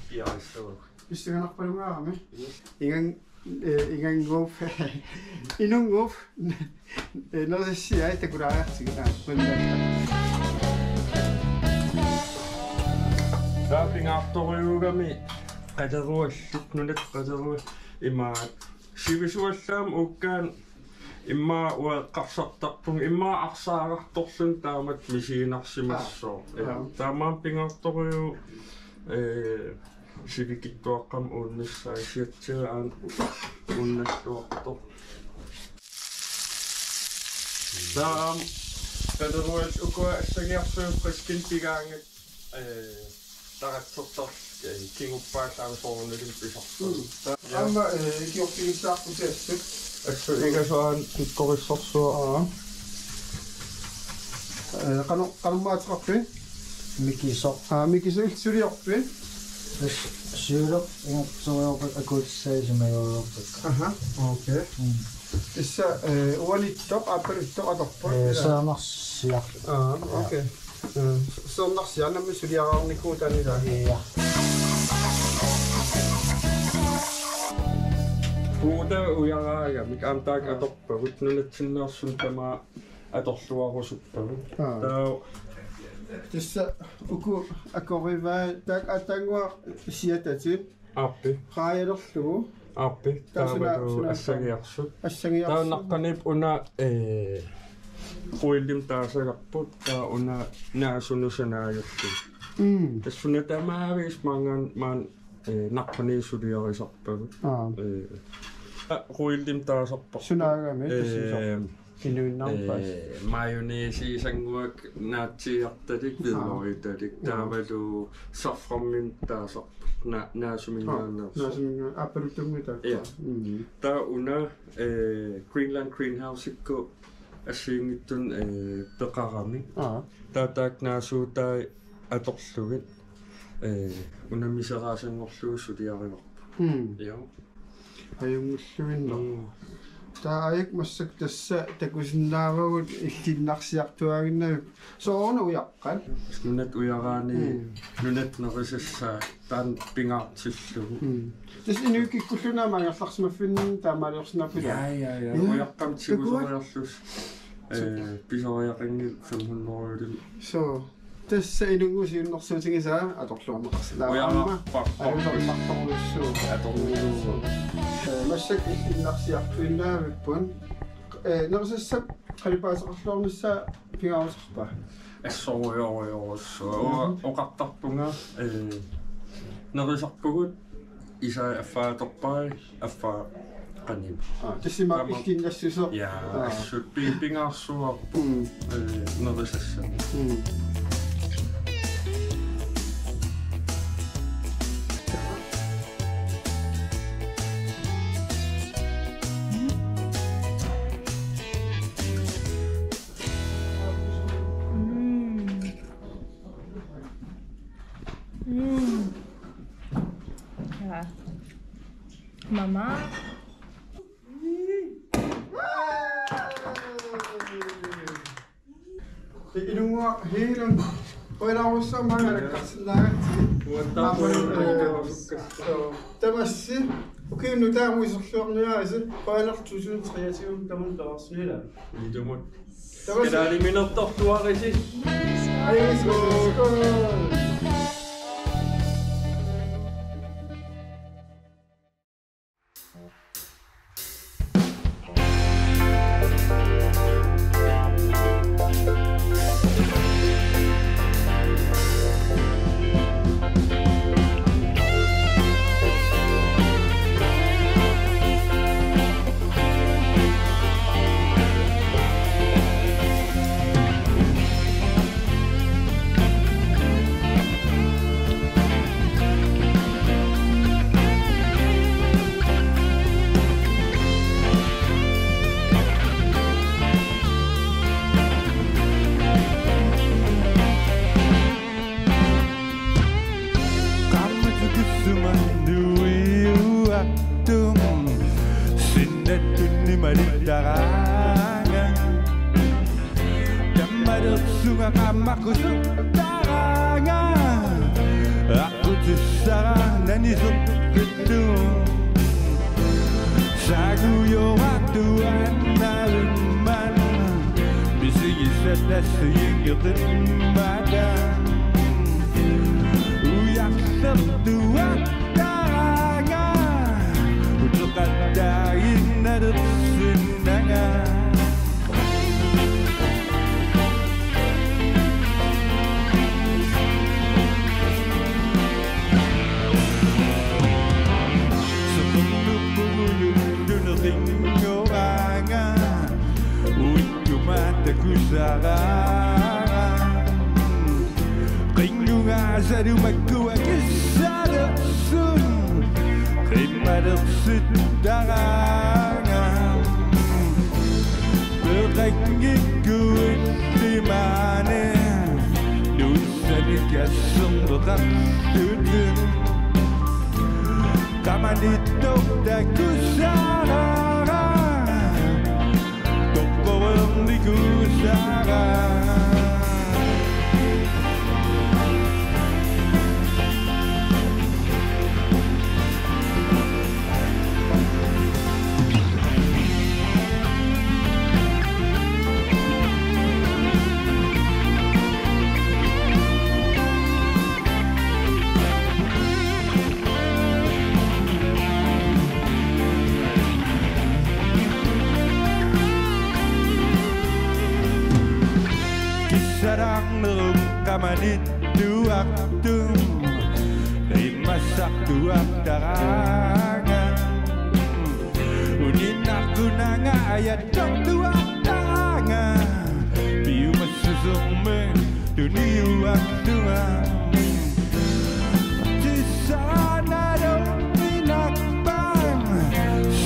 piarissavagut. Pissanganarpalunngaarami. Yes. Ingang-, eh, Inganguup, Inunnguup, eh, nerisassiai takulaariartigu. Taava pingaartorujuugami qaleruallit, nunat qaleruat, imaat sivisuallaamik uukkaanni immaqa ueqqarsartarpunga, immaqa arsaarartorluni taamatut misiginarsimassooq. Aa. Aa. Taamaammat pingaartorujuuvoq, eh, sivikitsuaqqamik uunnissaa, siatsiga aana uunnaattuartoq. Taava qaleruallit ukua assagiarsuup friskinut pigaangat. Ee, taratsertar, ee, kinguppaallaasoorunalin pisarput. Mm. Ja. Aamma, ee, ikiorfigissaarpusi assut. Assut Igasuan pikkorissorsuaq. Aa. Ee, qano-, qanormaa ateqarpit? Mikisoq. Aa, Mikisoq, illit suliorpit? Tassa siulleq ingerlatseriarpat akuutissaat isumagiuarpakka. Aha, okay. Mm. Tassa, ee, uanittoq, aappaluttoq atorput, ee, ilaa? Seernarsiaq. Aa, okay. Ee, seernarsiaq nammi suliaraarnikuuvoq taanna, ilaa? Ja. Uagut ujaraangamik aamma taakku atorpagut, nunatsinneersunik tamaat atorluarusuppagut. Aa. Taava. Tassa uku akorivai taakku aatsaannguaq siatatit. Aappi. Raajalerlugu. Aappi. Taava suna-, taavalu suna-, assagiarsut. Assagiarsut. Taava naqqaniippoq una, ee, ruillimik taasagarput, taava una naasunut sanaagallugu. Mm. Tassa una tamaavisa maannga-, maanna, ee, naqqaniit suliarisarpagut. Aa. Ee, a-, ruillimik taasarparput. Sunaagami, ee, tassa isoq. Inuinnarpaas. Ee, mayonnaise-sannguaq naatsiiartalik, aa, hvidløgitalik, aa, taavalu safranimik taasarput, na-, naasuminngaanneersoq. Aa, naasuminngaan-, aappaluttuminngaanniit taakku. Ja. Mm. Taava una, ee, Greenland Greenhouse-ikkut assigiinngitsunik, ee, peqarami. Aa. Taava taakku naasuutai atorlugit, ee, una miseraasanngorlugu suliarivarput. Mm. Ja. Ajunngilluinnaq. Mm. Taava ajak massakkut tassa takusinnaavagut illinnarsiartuaaginnavippoq. Sooruna ujaqqat? Nunat ujaraanni, mm, nunat nerisassaat taanna pingaartillugu. Mm. Tassa inuit kikkulluunniit aamma angerlarsimaffinni taamaaliorsinnaapput. Ja, ja, ja. Ja. Ujaqqamik tigusoriarlusi. Takua. Ee, pisariaqanngilaq fem hundrede. Soo. Tassa inunnguaq siunnersuutigisaa atorluarneqarsinnaavat. Ujararparput. Aamma alutornartorujussuuvoq. Atorlugu. Ee, massakkut illinnarsiartuinnavipput. Ee, nerisassap qalipaateqarluarnissaa pingaaruteqarpa? Assorujorujorujussuaq. Mhm. Oqartarpunga, ee, nerisarpugut. Isai affaa atorpai, affaa qanimut. Aa, tassa ima. Taama illinnassuseq. Ja, aa, assut pi-, pingaarsuarput, mm, ee, nerisassat. Mm. Mm. Mm. Ja. Mama. Inunnguaq Heilund. Qujanarsuaq maanga alakkarsinnaagatsigit. Uattaaq. Tamassi. Ukiuni taama iserluarniarisi. Qujanaq tusind treogtyve tamanna peqarsinnaavat. Ilumut. Tamassi. Kalaaliminartortuarisi. Ej, skål. Skål. Qaammatip kissumannuiuartum sinnattunni malittaraanga. Tammalersunga qaammaqqussuttaraanga. Aqqutissara nanisoqqittuum. Saagujoraattuaannavimman. Misigisat tassujingeqimmata. Ujarlertuattaraanga. Uteqattaaginnalersinnanga. Sukunnukkugujuttuni qinngoraanga, uikkumaat takusaraara. Qinngugaasarlu makkua kissalersuut qimmalersittaraangat. Peqanngikkuit timaani nuussanik asserneqartutit. Qamanittoq takusaraara. Toqqoreernikuusara. Kissaraarnerup qamanittuartup immassartuartaraangat. Uninnaqqunaanga ajattortuartaraangat. Piumassusermik tuniuartunga. Tissaanaluminarpaan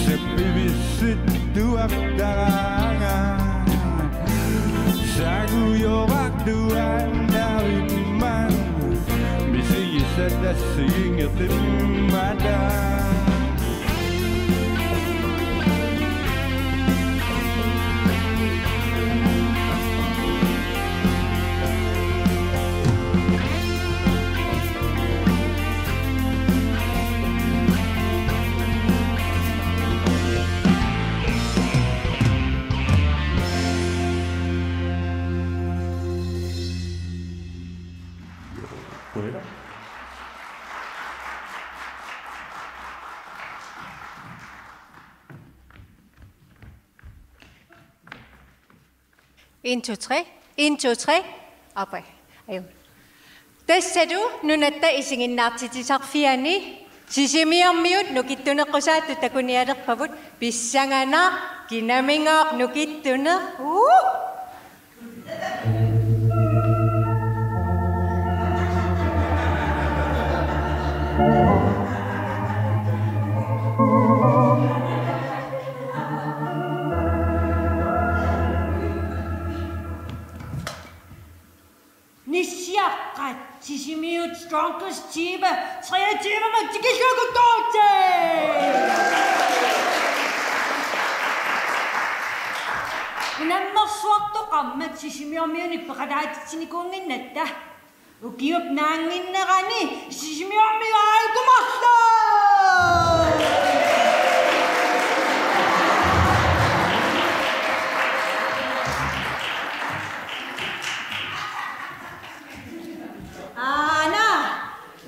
sammivissittuartaraangarimmat. Misigisat assigiinngitsummata. En, to, tre. En, to, tre. Opad. Aju. Tassalu nunatta isiginnaartitsisarfiani Sisimiormiut nukittuneqqusaatut takunialerpavut, pissanganaq kinamigooq nukittuneq. Uh! Nissiaqqat, Sisimiut Strongest tyve treogtyve-mut tikilluakkuttoorti! Unammersuartoqarmat Sisimiormiunit peqataatitsinikuunnginnatta. Ukiup naannginnerani Sisimiormiut aajuku marluk! Aana,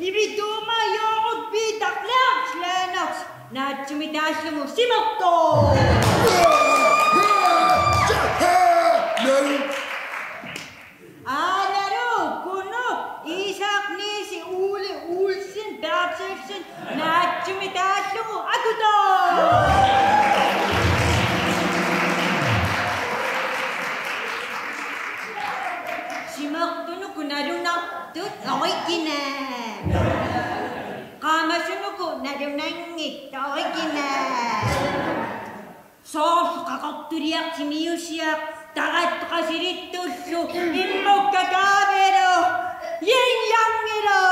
Ivituma Joruk Peter Lars Lennert, naatsumik taallugu Simertoq! Aanalu Kunuk Isak Nielsen, Ole Olsen Berthelsen, naatsumik taallugu Akutoq! Simertunuku nalunartut original. Qaamasunuku nalunanngitsut original. Soorlu qaqortuliaq timiusiaq, tarattoq qasilittullu, immukkat kaavilu, yin yangilu.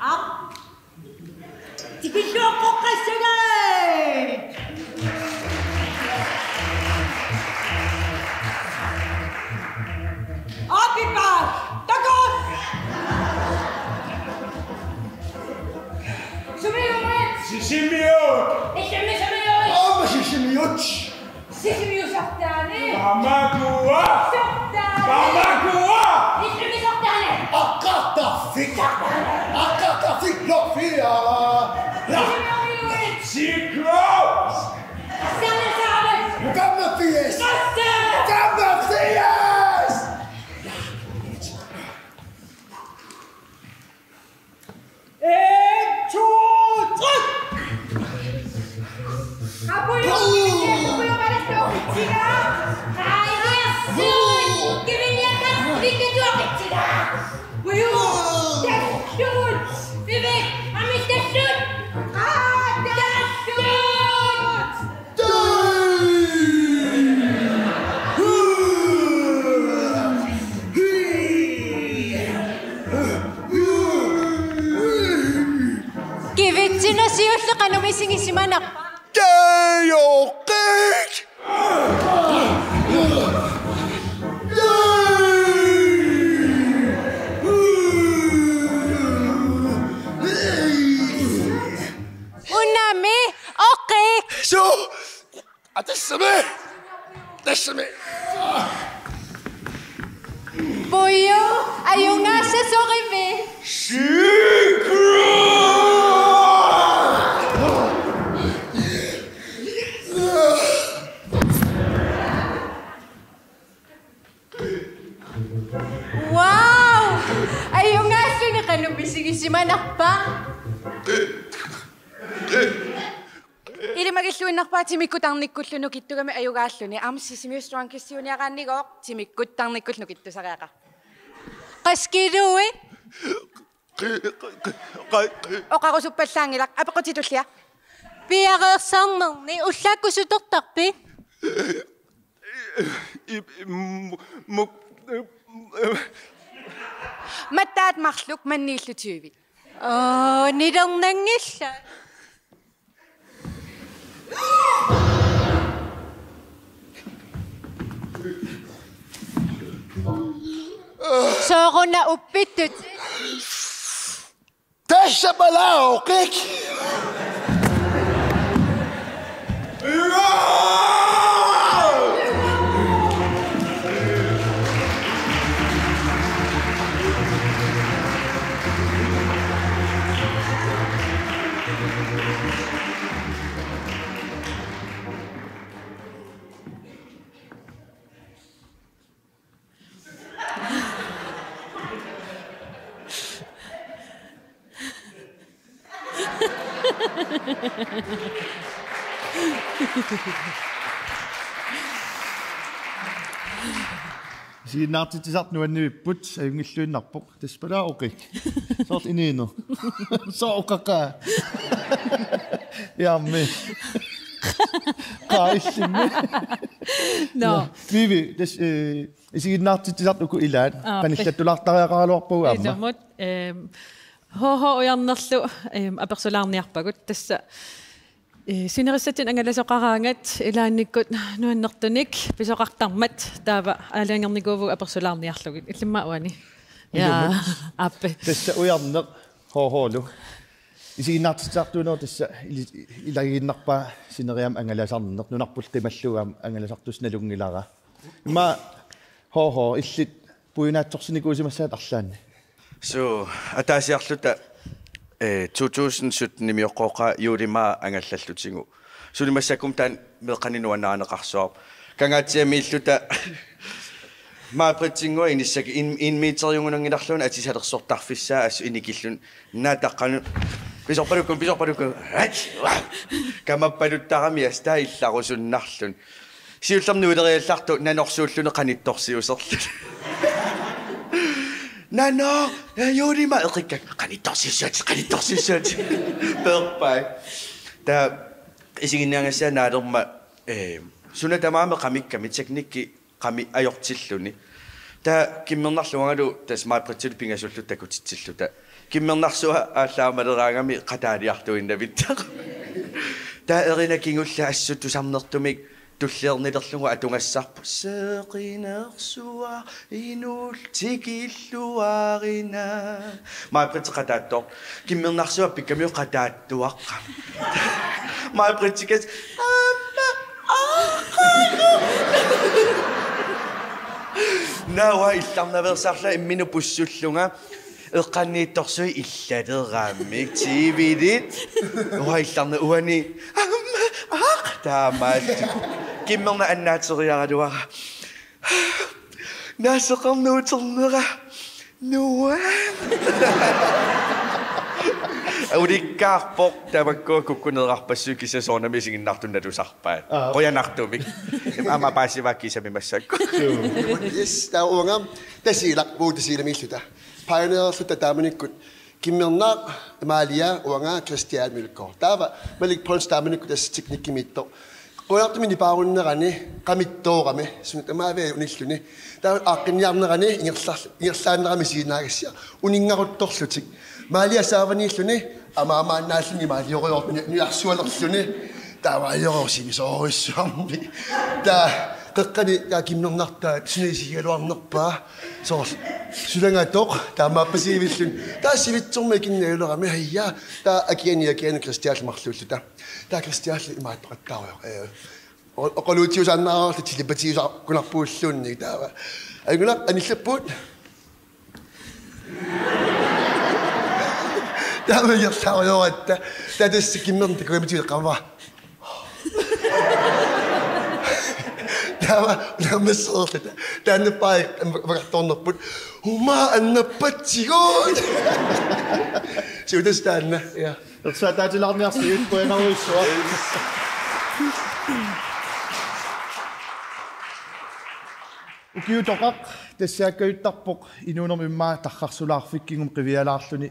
Aa. Tikilluaqqoqqassagit. Apipa, takos. Sumiuit. Sisimiut. Illimmi Sisimiut. Aamma Sisimiut. Sisimiut sortaani. Pamakua. Sortaani. Pamakua. Illimmi sortaani. Aqqartarfik. Aqqartarfik lorfiara. Sisimiut. Sikro. Assiarnera saavat. Femogfirs. Assiarnera. Femogfirs. En, to, tre! Siulleq qanoq misigisimanarpa? Tajoqqik! Unami oqqik! Su! Atassami! Tassami! Puju, ajugaassasoq ivi. Secret! Wow! Ajugaalluni qanoq misigisimanarpa? Ilimagilluinnarpaa timikkut tarnikkullu nukittugami ajugaalluni. Aamma Sisimiut Strongest-iuniaraannigooq timikkut tarnikkullu nukittusariaqarpoq. Qaskiluit? Oqarusuppallaanngilaq, apeqqutitut tullia. Piareersarnerni ullaakkut sutortarpit? I-, i-, mu-, mu-, Mattaat marluk manniillu tyve. Oo, nilernanngillat. Sooruna uppittutit? Tassa palaoqik! Isiginnaartitsisartut nuannivipput, ajunngilluinnarpoq. Tassa palaoqik. Soorlu inuuneq. Soorlu oqaqaa. Jaammi. Qaa illimmi. Nå. Nå. Vivi, tassa, eh, isiginnaartitsisartut uku ilaat. Aa, qanillattulaartariaqaraluarpagut aamma. Ilumut, ehm, H H Ujarnerlu, ehm, apersulaarniarpagut. Tassa, eh, sinerissatsinnik angalasoqaraangat ilaannikkut nuannertunik pisoqartarmat taava aalajangernikuuvugut apersulaarniarlugit. Illimmi uani. Ja, ilumut. Aappe. Tassa Ujarneq H H-lu. Isiginnaartitsisartuunerup tassa ili-, ilagiinnarpaa sineriammi angalasarneq, nunarput qimallugu aamma angalasartussaq nalunngilara. Immaqa H H illit pujunaatsorsinikuusimassavat arlaanni. Suu, ataasiarluta, eh, to tusind sytten-imioqqooqaaq juulimaaq angallallutigu. Suli massakkut taanna meeqqanik nuannarineqarsuarput. Kangaatsiamiilluta Maj-Brittinngua inissakka en, en meteriugunanngilarluunniit atisalersortarfissaa assut inikilluni. Naataqqanut. Pisorpalukku, pisorpalukku. Ach! Kamappaluttarami assut taava illarusunnarluni. Siullermik nuileriallartoq nanorsuulluni qanittorsiuserluni. Nano, ja, juulimaaq eqikkakku. Qanittorsiussaatit, qanittorsiussaatit. Peerpai. Taava isiginnaagassiaq naalermat, eh, suna tamaat qamikkami, teknikki qamit ajortilluni. Taava Kimmernarlu uangalu tassa Maj-Brittilu pingasulluta takutitsilluta. Kimmernarsuaq aallaamaleraangami qataaliartuinnavittaq. Taava erina kingulleq assut tusarnertumik tulliornilerlugu atugassarput. Seqinersuaq inuullugu tikilluarina. Maj-Britt qataattooq. Kimmernarsuaq pikkamiuk qataattuaqqamik. Maj-Britt tikas. Aamma. Aa, qalu. Naava illarnaveersaarlunga imminut pussullunga. Eqqanniittorsuit illaleramik T V-lit. Uanga illarna uani. Aamma, aaq, taamaattoq. Kimmernaq annaateriaraluara. Naaseqarnuuternera. Nuann'. Ulikkaarpoq tamakkua kukkuneerarpassuit kisianni soorunami isiginnaartunut nalusarpaat. Aa. Qujanartumik. Aamma paasivaa kisimi massakkut. Yes, taava uanga Tasiilaq, Puup Tasiilamiilluta. Pioneererluta taamanikkut Kimmernaq, Amalia, uanga Christian Mølgaard. Taava Malik Pons taamanikkut tassa teknikkimiittoq. Qujanartumik nipaarunnerani qamittoorami, suna tamaavia unilluni. Taava aaqqinniarnerani ingerlar-, ingerlaannarami isiginnaagassiaq uninngaruttorlutik. Amalia Saavaniilluni Amaamaannaalluni imaaliorujortuni nujarsualerluni. Taava ajorsivisoorujussuarmi. Taava qeqqani taava kimmernartaat suna isigigaluarnerpaa. Soorlu sulangatoq taamaappasivilluni. Taava sivitsormi ikinnialerami hajja. Taava akiani akiani Kristiallu marluulluta. Taava Kristiallu imaattoqattaarujoq. Eh, o-, oqaluutiusaannaareerluta telepatiusaakkunarpugulluunniit taava. Angunaq anillappugut. Taava ingerlaarujoratta. Taava tassa kimmerneq takugamitigut qavva. Taava naammassereerluta. Taannappaa vakartornerput. Uma annappatsigut. Siutas taanna. Ja. Ersaataatilaarniarsigut qujanarujussuaq. Ukiutoqaq tassaakkajuttarpoq inuunermi immaqa tarrarsulaarfikkigumi qivialaarluni.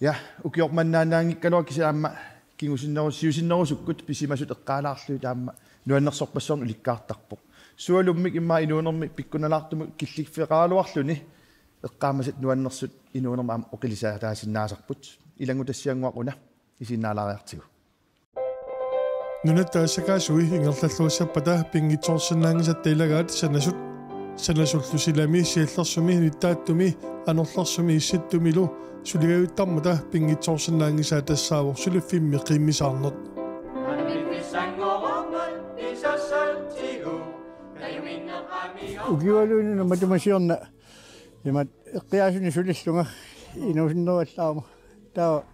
Ja, ukioq mannaannaanngikkaluaq kisianni aamma kingusinneru-, siusinnerusukkut pisimasut eqqaalaarlugit aamma nuannersorpassuarnik ulikkaartarpoq. Sualummik immaqa inuunermi pikkunalaartumut killiffeqaraluarluni eqqaamasat nuannersut inuunermi aamma oqilisaataasinnaasarput. Ilanngutassiannguaq una isiginnaalaariartigu. Nunatta aassakaasui ingerlalluassappata pinngitsoorsinnaanngisatta ilagaat sanasut. Sanasullu silami siallersumi nittaattumi anorlersumi issittumilu suligajuttarmata pinngitsoorsinnaanngisaat tassaavoq suliffimmi qiimmisaarneq. Ukiualuunniit matuma siorna imaat eqqiaasuni sulillunga inuusunneruallaarama. Taava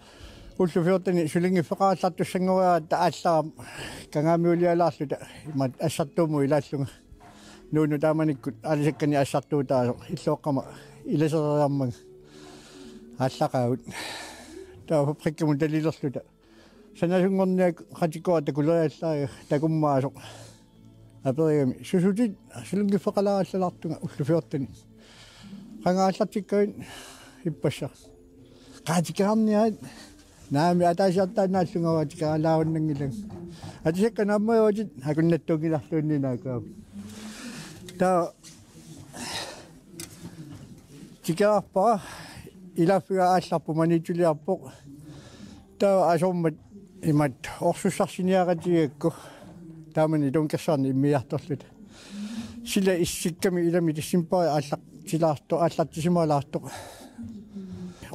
ullut fjortenit sulinngiffeqarallartussanngoriaratta aallarama kangaamiulialaarluta imaat assartuumut ilaallunga. Nuunu taamanikkut aalisakkanik assartuutaasoq illoqqama ilasereermanga aallaqaagut. Taava fabrikkimut talilerluta. Sanasunngorniakkatikkua takuleriallaariga takummaasoq. Aperigami: Susutit sulinngiffeqalaarallalaartunga ullut fjortenit? Qanga aallartikkavit? Ippassaq. Qaa tikeraarniarit? Naamik, ataasiartaannaallunga tikeraalaarunanngilanga. Atisakka naammajuatit akunnattuunngilarluunniit naakkaami. Taava tikeraarpara, ilaaffiga aallarpoq maniitsuliarpoq. Taava asormat imaat orsussarsiniaqatigigakku taamani Dunkersaarni immiiartorluta. Sila issikkami ilami decembari aallartilaartoq, aallartisimalaartoq.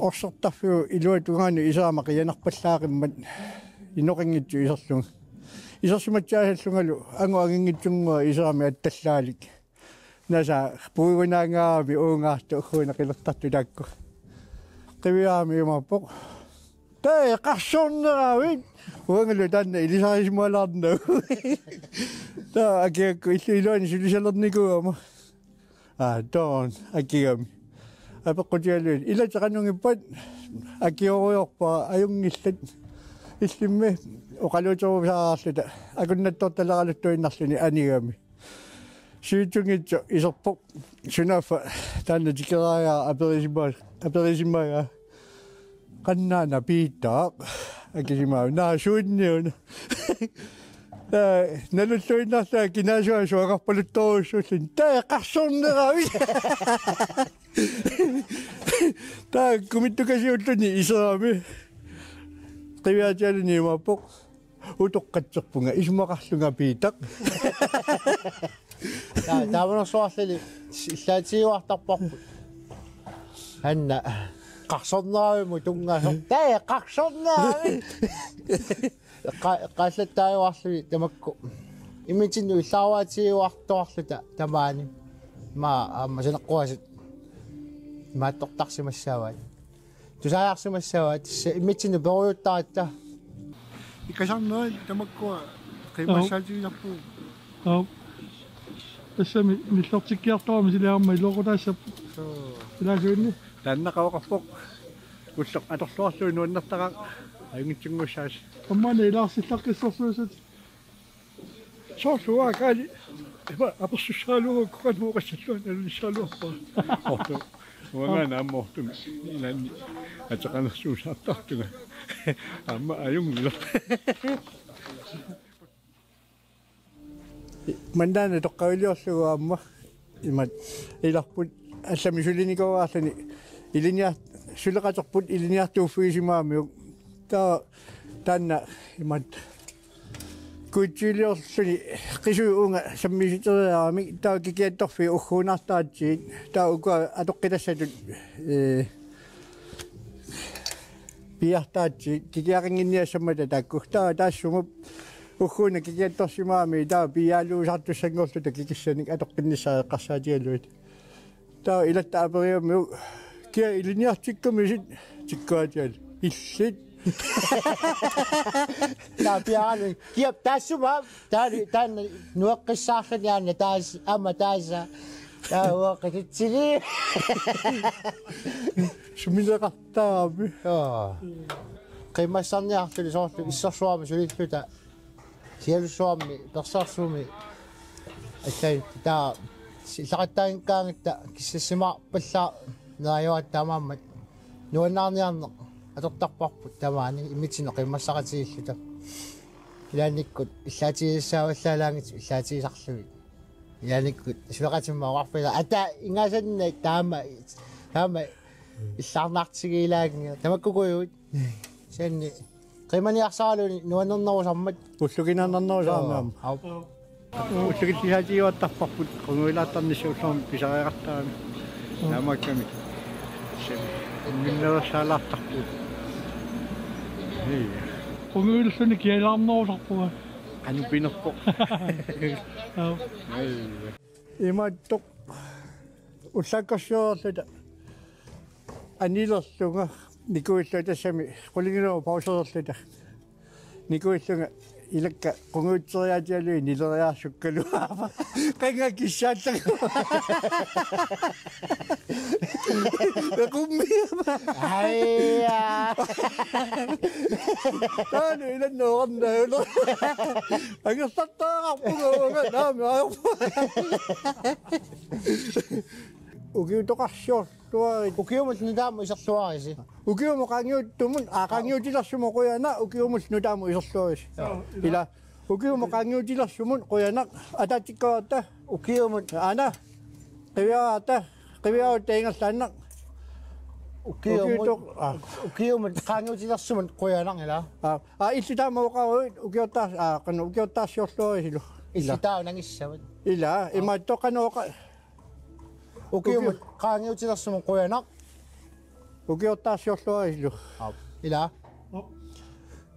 Orsertarfiup iluatungaanut iserama qiianarpallaaqimmat inoqanngitsoq iserlunga. Isersimatsiaasallungalu angut anginngitsunnguaq iserami attallaalik. Nasa puigunaangaami uungaartoq uuna qilertartoq taakku. Qiviarami imaappoq: Taava eqqarsorneravit? Uangalu taanna ilisarisimalaarnagu. Taava akigakku illu iluani sulisalernikuugama. Aa, toon, akigami. Apeqqutigaluit: Ilateqanungippat? Akiorujorpara ajunngillat. Illimmi oqaluuterusaarluta akunnattortaleraluttuinnarluni anigami. Sivitsunngitsoq iserpoq. Sunaaffa taanna tikeraariara aperisimaa-, aperisimagaa: Qannaana Piitaq? Akisimaavunga: Naa, suunniuna? Taava nalulluinnarlunga kinaasua suagarpaluttorujussuulluni: Taava eqqarsorneravit? Taava kumittukasiulluni iserami. Qiviaatigaluni imaappoq: Utoqqatserpunga, isumaqarlunga Piitaq. Taa-, taamanersuarli illaatigiuartarparput. Anna, eqqarsorneravimmi tunngasoq? Taava eqqarsorneravit? Eqqa-, eqqaallattaajuarluni tamakku. Immitsinnut illaaruatigiuartuarluta tamaani. Maa aamma saneqquasut imaattortarsimassavaat. Tusariarsimassavaat, tassa immitsinnut perujuttaratta. Ikasarnerit tamakkua qiimmassaatigisarpugut. Aap. Tassami nillertikkiartorami suli aamma iluaqutaassapput. Soo. Ilaasuunni. Taanna qavoqarpoq. Ulloq atorluarlugu nuannertaqaaq. Ajunngitsunnguussaasi. Aamma ilaarsillaqqissorsuusut. Soorlu uanga kaali. Ima apersussagaluarukku qanoq oqassalluarlugu nalunissagaluarpara. Ortu. Uanga naamma ortumi ilaanni ateqanersuusaartartunga. Aamma ajunngilara. Mannaana toqqaviliorlugu aamma imaat ilarput allamik sulinikuugaarluni ilinniar-, suleqaterput ilinniartuuffigisimagamiuk. Taava taanna imaattoq kuitsiliorluni qisuit uunga sammiseriaramik taava kikiattorfiit ugguunaartaratsigit taava ukua atoqqitassatut, ee, piiartaratsigit kikiaqannginniassammata taakku. Taava taassuma ugguuna kikiattorsimagamiuk taava piiaaluusartussanngorluta kikissanik atoqqinnissaat eqqarsaatigalugit. Taava ilatta aperigammiuk: Kia ilinniartikkumisit? Tikkuatial: Illit. Taava piaani: Kiap taassuma? Taani, taanna nueqqissaarluni aana taas-, aamma taasa. Taava uaqqititsili. Sumineqartarami. Joo. Qiimmassarniarluni soorlu issersuarmi sulilluta. Sialussuarmi, persersuumi. Allai, taava illaqattaanngikkaangatta kissassimaarpallaarneq ajoratta taamaammat nuannaarniarneq atortarparput tamaani immitsinnut qiimmassaqatigiilluta. Ilaannikkut illaatigisassaavallaalaanngitsut illaatigisarlugit. Ilaannikkut suleqatimma oqarfiga: Ata, ingasanna taama, taama illaarnartigilaannga. Tamakkuuguit. Kisianni qiimaniarsaraluunniit nuannernerusarmat. Ullukinnaannarnerusarmat aamma. Au. Ullukillisaatigiuartarparput qungujulaartarnissaq ullormut pisariaqartarami. Naammakkami. Minnersaalaartarput. Ii. Qungujulluunniit kialaarnerusarpunga. Qanoq pinerpoq. Au. Ii. Imaattoq ullaakkorsiorluta anilerlunga nikuillunga tassami qulingiluat pausereerluta. Nikuillunga ilakka qungujutseriaatigalugit nileriaassukkaluarpara. Qanga kissaallagu. Eqummiama. Aja. Taanna ilanna oqarnaajulo. Angerlartariaqarpunga uanga naamik ajorpunga. Ukiutoqarsiorluarit. Ukiumut nutaamut iserluarisi. Ukiumut qaangiuttumut, aa, qaangiutilersumut qujanaq, ukiumut nutaamut iserluarisi. Joo. Ila. Ukiumut qaangiutilersumut qujanaq, ataatsikkaarta. Ukiumut. Aana. Qiviaratta. Qiviaratta ingerlaannaq. Ukiumut. Ukiutoq-, aa. Ukiumut qaangiutilersumut qujanaq ila. Aa, aa, illit taama oqaruit ukiortaas-, aa, qanoq ukiortaarsiorluarisilu. Ila. Illit taava nangissavat. Ila, aa. Imaattoq qanoq oqa-, Ukiumut ukiu-, qaangiutilersumut qujanaq. Ukiortaarsiorluarisilu. Aap. Ila. Op.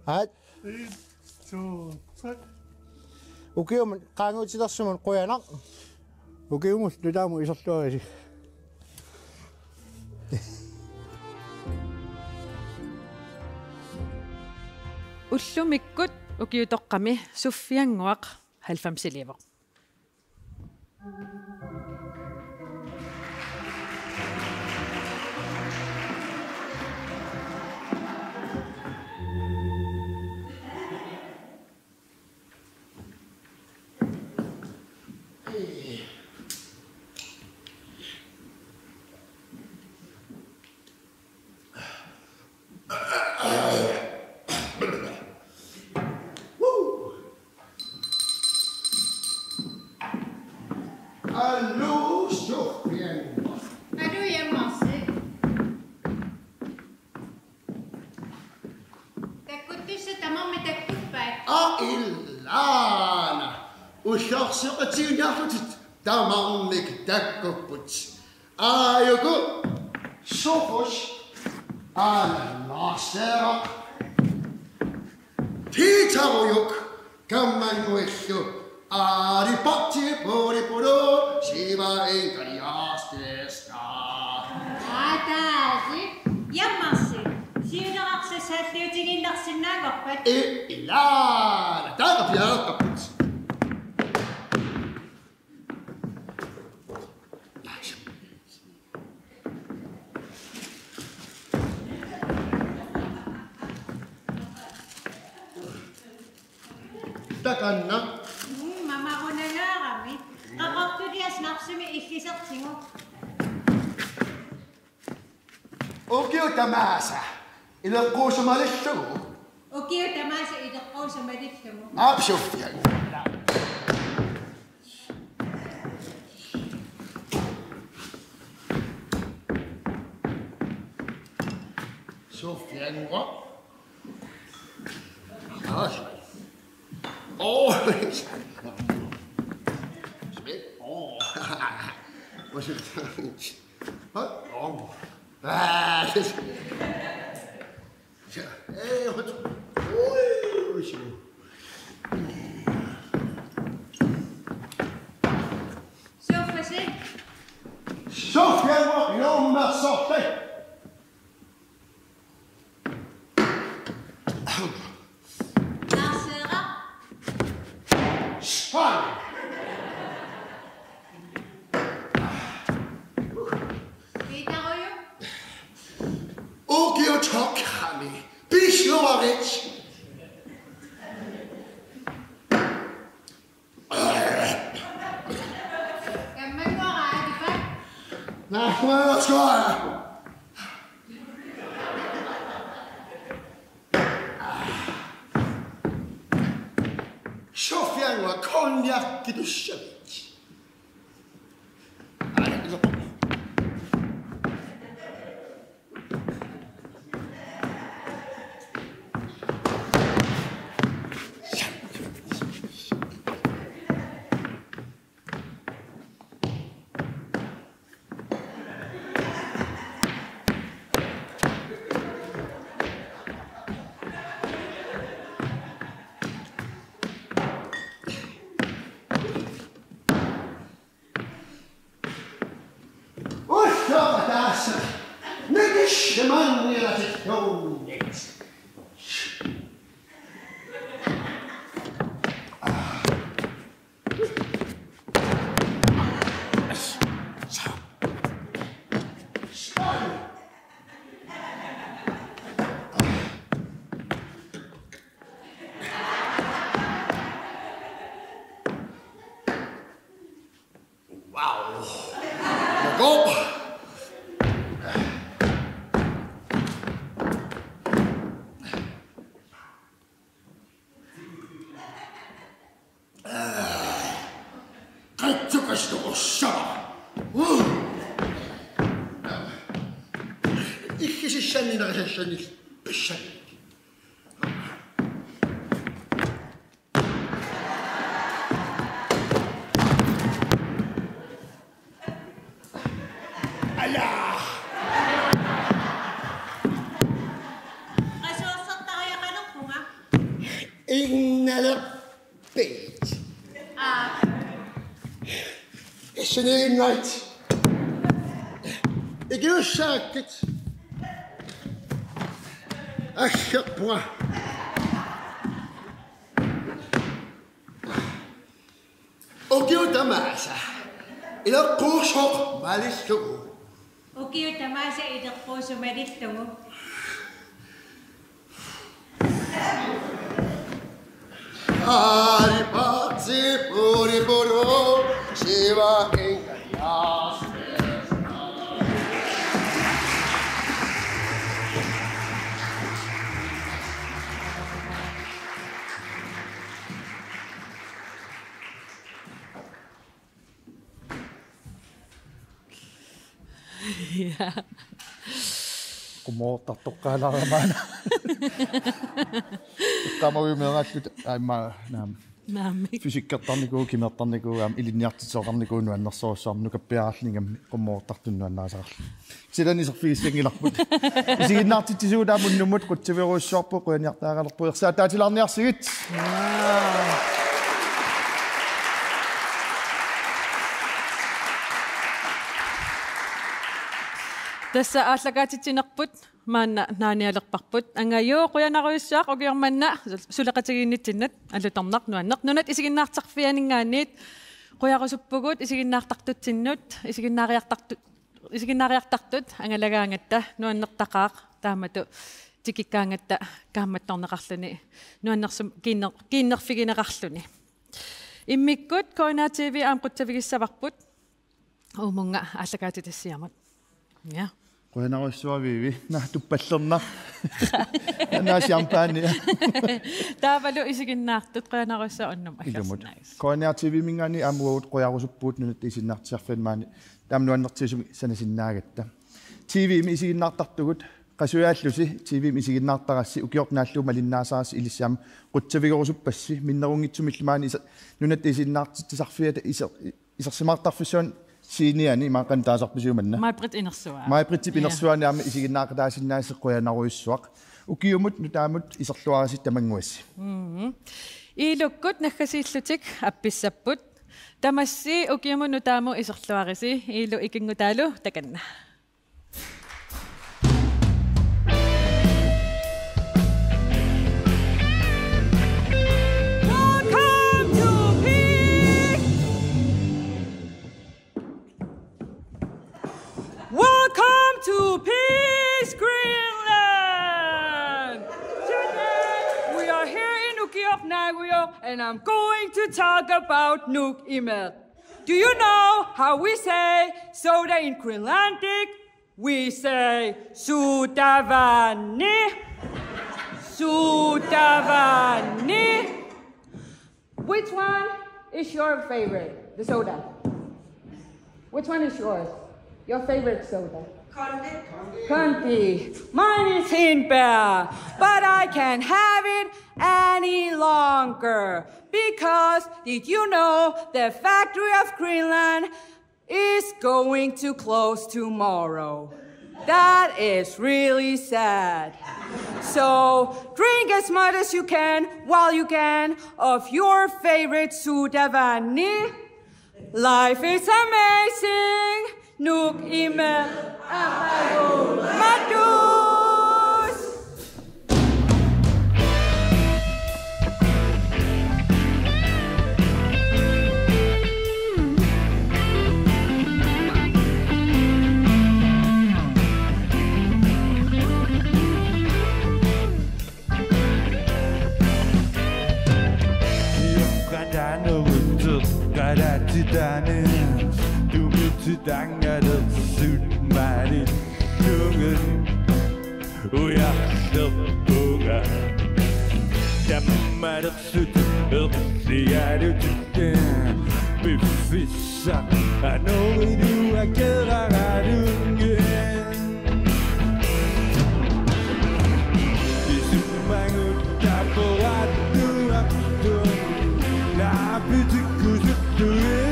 Aat. En, to, tre. Ukiumut qaangiutilersumut qujanaq. Ukiumut nutaamut iserluarisi. Ullumikkut ukiutoqqami Suffiannguaq halvfemsiliivoq. Aluu, Suffiannguaq. Aluu, Jan Marci. Takkuttussat tamarmik takkuppat? Aa, ilaana. Ullorsiortiinnarlutit tamarmik takkupput. Aajuku Sofus, aana Lars Sara, Tiitarujuk, Kammannguillu, Aali Parti Puri Puru, Siva Inkari Aasteska. Ataasi, Jan Marci, siunerarsuaq saalliutigiinnarsinnaanngorpat? I-, ilaana, taava piareerparput. Takanna. Mm, mamarunangaarami. Qaqortuliaq snapsimik illisertigu. Ukiut tamaasa ileqquusoq malillugu. Ukiut tamaasa ileqquusoq malillugu. Aap, Suffiannguaq. Suffiannguaq. Åh, Svend. Åh. Hvor er det? Åh. Ah, det er... Ja. Øh, hold da. Ui, ui, ui. Sofasi. Sofia, hvor er det, Sofia? Narsera. Spang! Piitarujuk. Ukiutoq qami. Pissuarit. Kammanguara, Aakipa. Naammaskua. Sofiannguaq konjakkitussavit. Ullorpataasa nikissimanngilatilluunniit. Wow. Moko. Qatsukastoqossava. Ikisissanni narisassanni pissanni. Ala! Qasuersortariaqalerpunga. Innaleq. Beat. Aa. Isiniinnait. Ikiussaakkit. Asserpunga. Ukiut tamaasa. Ileqquusoq malillugu. Ukiut tamaasa ileqquusoq malillugu. Ari patsi puri puru, siva engayas. Ja. Qummortartoqqaalaarama. Iqqaamaviumeeraalluta aamma naam. Naamik. Fysikkertarnikuuvoq, kimertarnikuuvoq, aamma ilinniartitsisoqarnikuuvoq nuannersorujussuarmik nukappiararlunga qummortartunut nuannarisaqarluni. Silani iserfigissanngilarput. Isiginnaartitsisugut aamma unnummut qutsavigerujussuarput qujaniartariaqalerpugut ersaataatilaarniarsigit. Tassa aallakaatitsinerput maanna naanialerparput. Angaju qujanarujussuaq ukioq manna suleqatigiinnitsinnut alutornaq nuanneq. Nunat isiginnaartarfianinngaanniit qujarusuppugut isiginnaartartutsinnut, isiginnaariartartu-, isiginnaariartartut angalagaangatta nuannertaqaaq taamatut tikikkaangatta kaammattorneqarluni nuannersum kiinner-, kiinnerfigineqarluni. Immikkut K N R T V aamma qutsavigissavarput uumunnga aallakaatitassiamut. Ja. Qujanarujussuaq Vivi. Naa tuppallernaq. Naa champagne. Taavalu isiginnaartut qujanarujussuaq unnuk ilumut. Aggersnaagassi. K N R T V-minngaanniit aamma uagut qujarusuppugut nunatta isiginnaartitsisarfiani maani taama nuannertigisumik sanasinnaagatta. T V-mi isiginnaartartugut Qasujaallusi T V-mi isiginnaartarassi, ukiorput naallugu malinnaasarassi, ilissi aamma qutsavigerusuppassi, minnerunngitsumillu maani isa-, nunatta isiginnaartitsisarfiata iser-, isersimaartarfissuani sceneani, imaakkaanni taasarpisiuk manna? Maj-Britt inersuaa. Maj-Brittip Ja. inersuaani aamma isiginnaaqataasinnaasasi qujanarujussuaq. Ukiumut nutaamut iserluarisi tamannguassi. Mhm. Iilukkut naggasiillutik appissapput. Tamassi ukiumut nutaamut iserluarisi, Iilu ikinngutaalu takanna. Welcome to Peace! Welcome to Peace Greenland! Today we are here in Nukiornaagujoq and I'm going to talk about Nuuk Imeq. Do you know how we say soda in Greenlandic? We say sodavandi. Sodavandi. Which one is your favorite? The soda. Which one is yours? Your favorite soda? Kondi. Kondi. Mine is Hindbær, but I can't have it any longer because did you know the factory of Greenland is going to close tomorrow. That is really sad. So drink as much as you can while you can of your favorite sodavandi. Life is amazing. Nuuk Imeq, arlaqu matus. Qatanorutsut qalatitani tumititangalersut malillugit ujarlerpunga. Tammalersutit erligalutitit piffissaq anorujuakeraralunngit. Isummagut taporattuartut naapitikkusuttuit.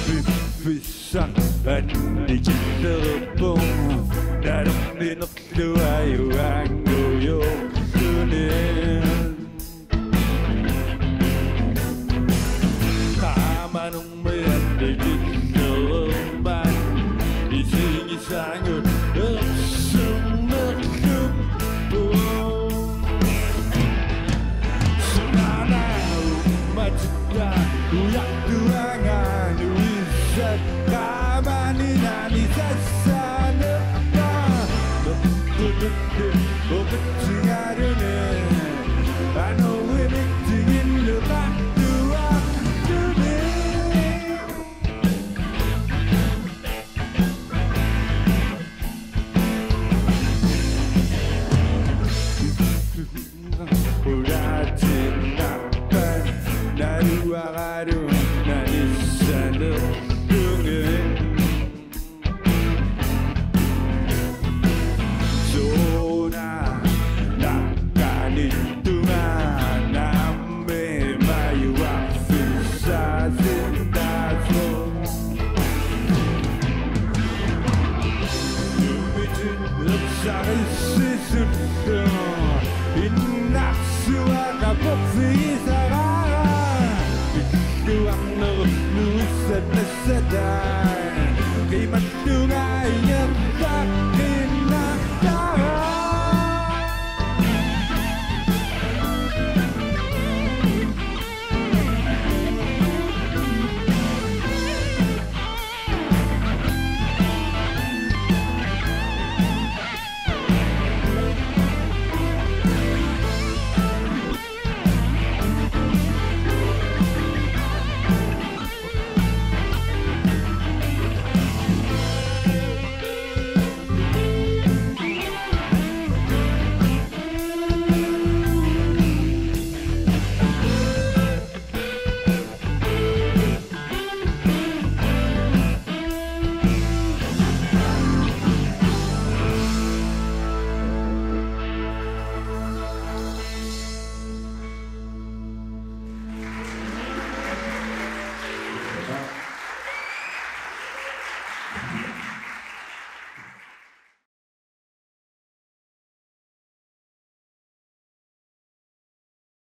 Piffissaq annikitserput nalorninerluajuangujoqsulit. Qaamanermi annikitsermat isigisagut ersernerlupput. Sunana uummatit Ujartuaanga nuissat qaamaninani sassaanerpaat. Nuqqututti uqutsingaluni anuimittiginnuqartuartuni. Ulaatinnaappat naluaraluunnissanerlugit. Soorunami naqqaniittunga nammineq majuarfissaasinnaasoq. Nuummitit ersarissisuttugut innarsuaq aporfigisaraara. Pilluarnerup nuissat nassataat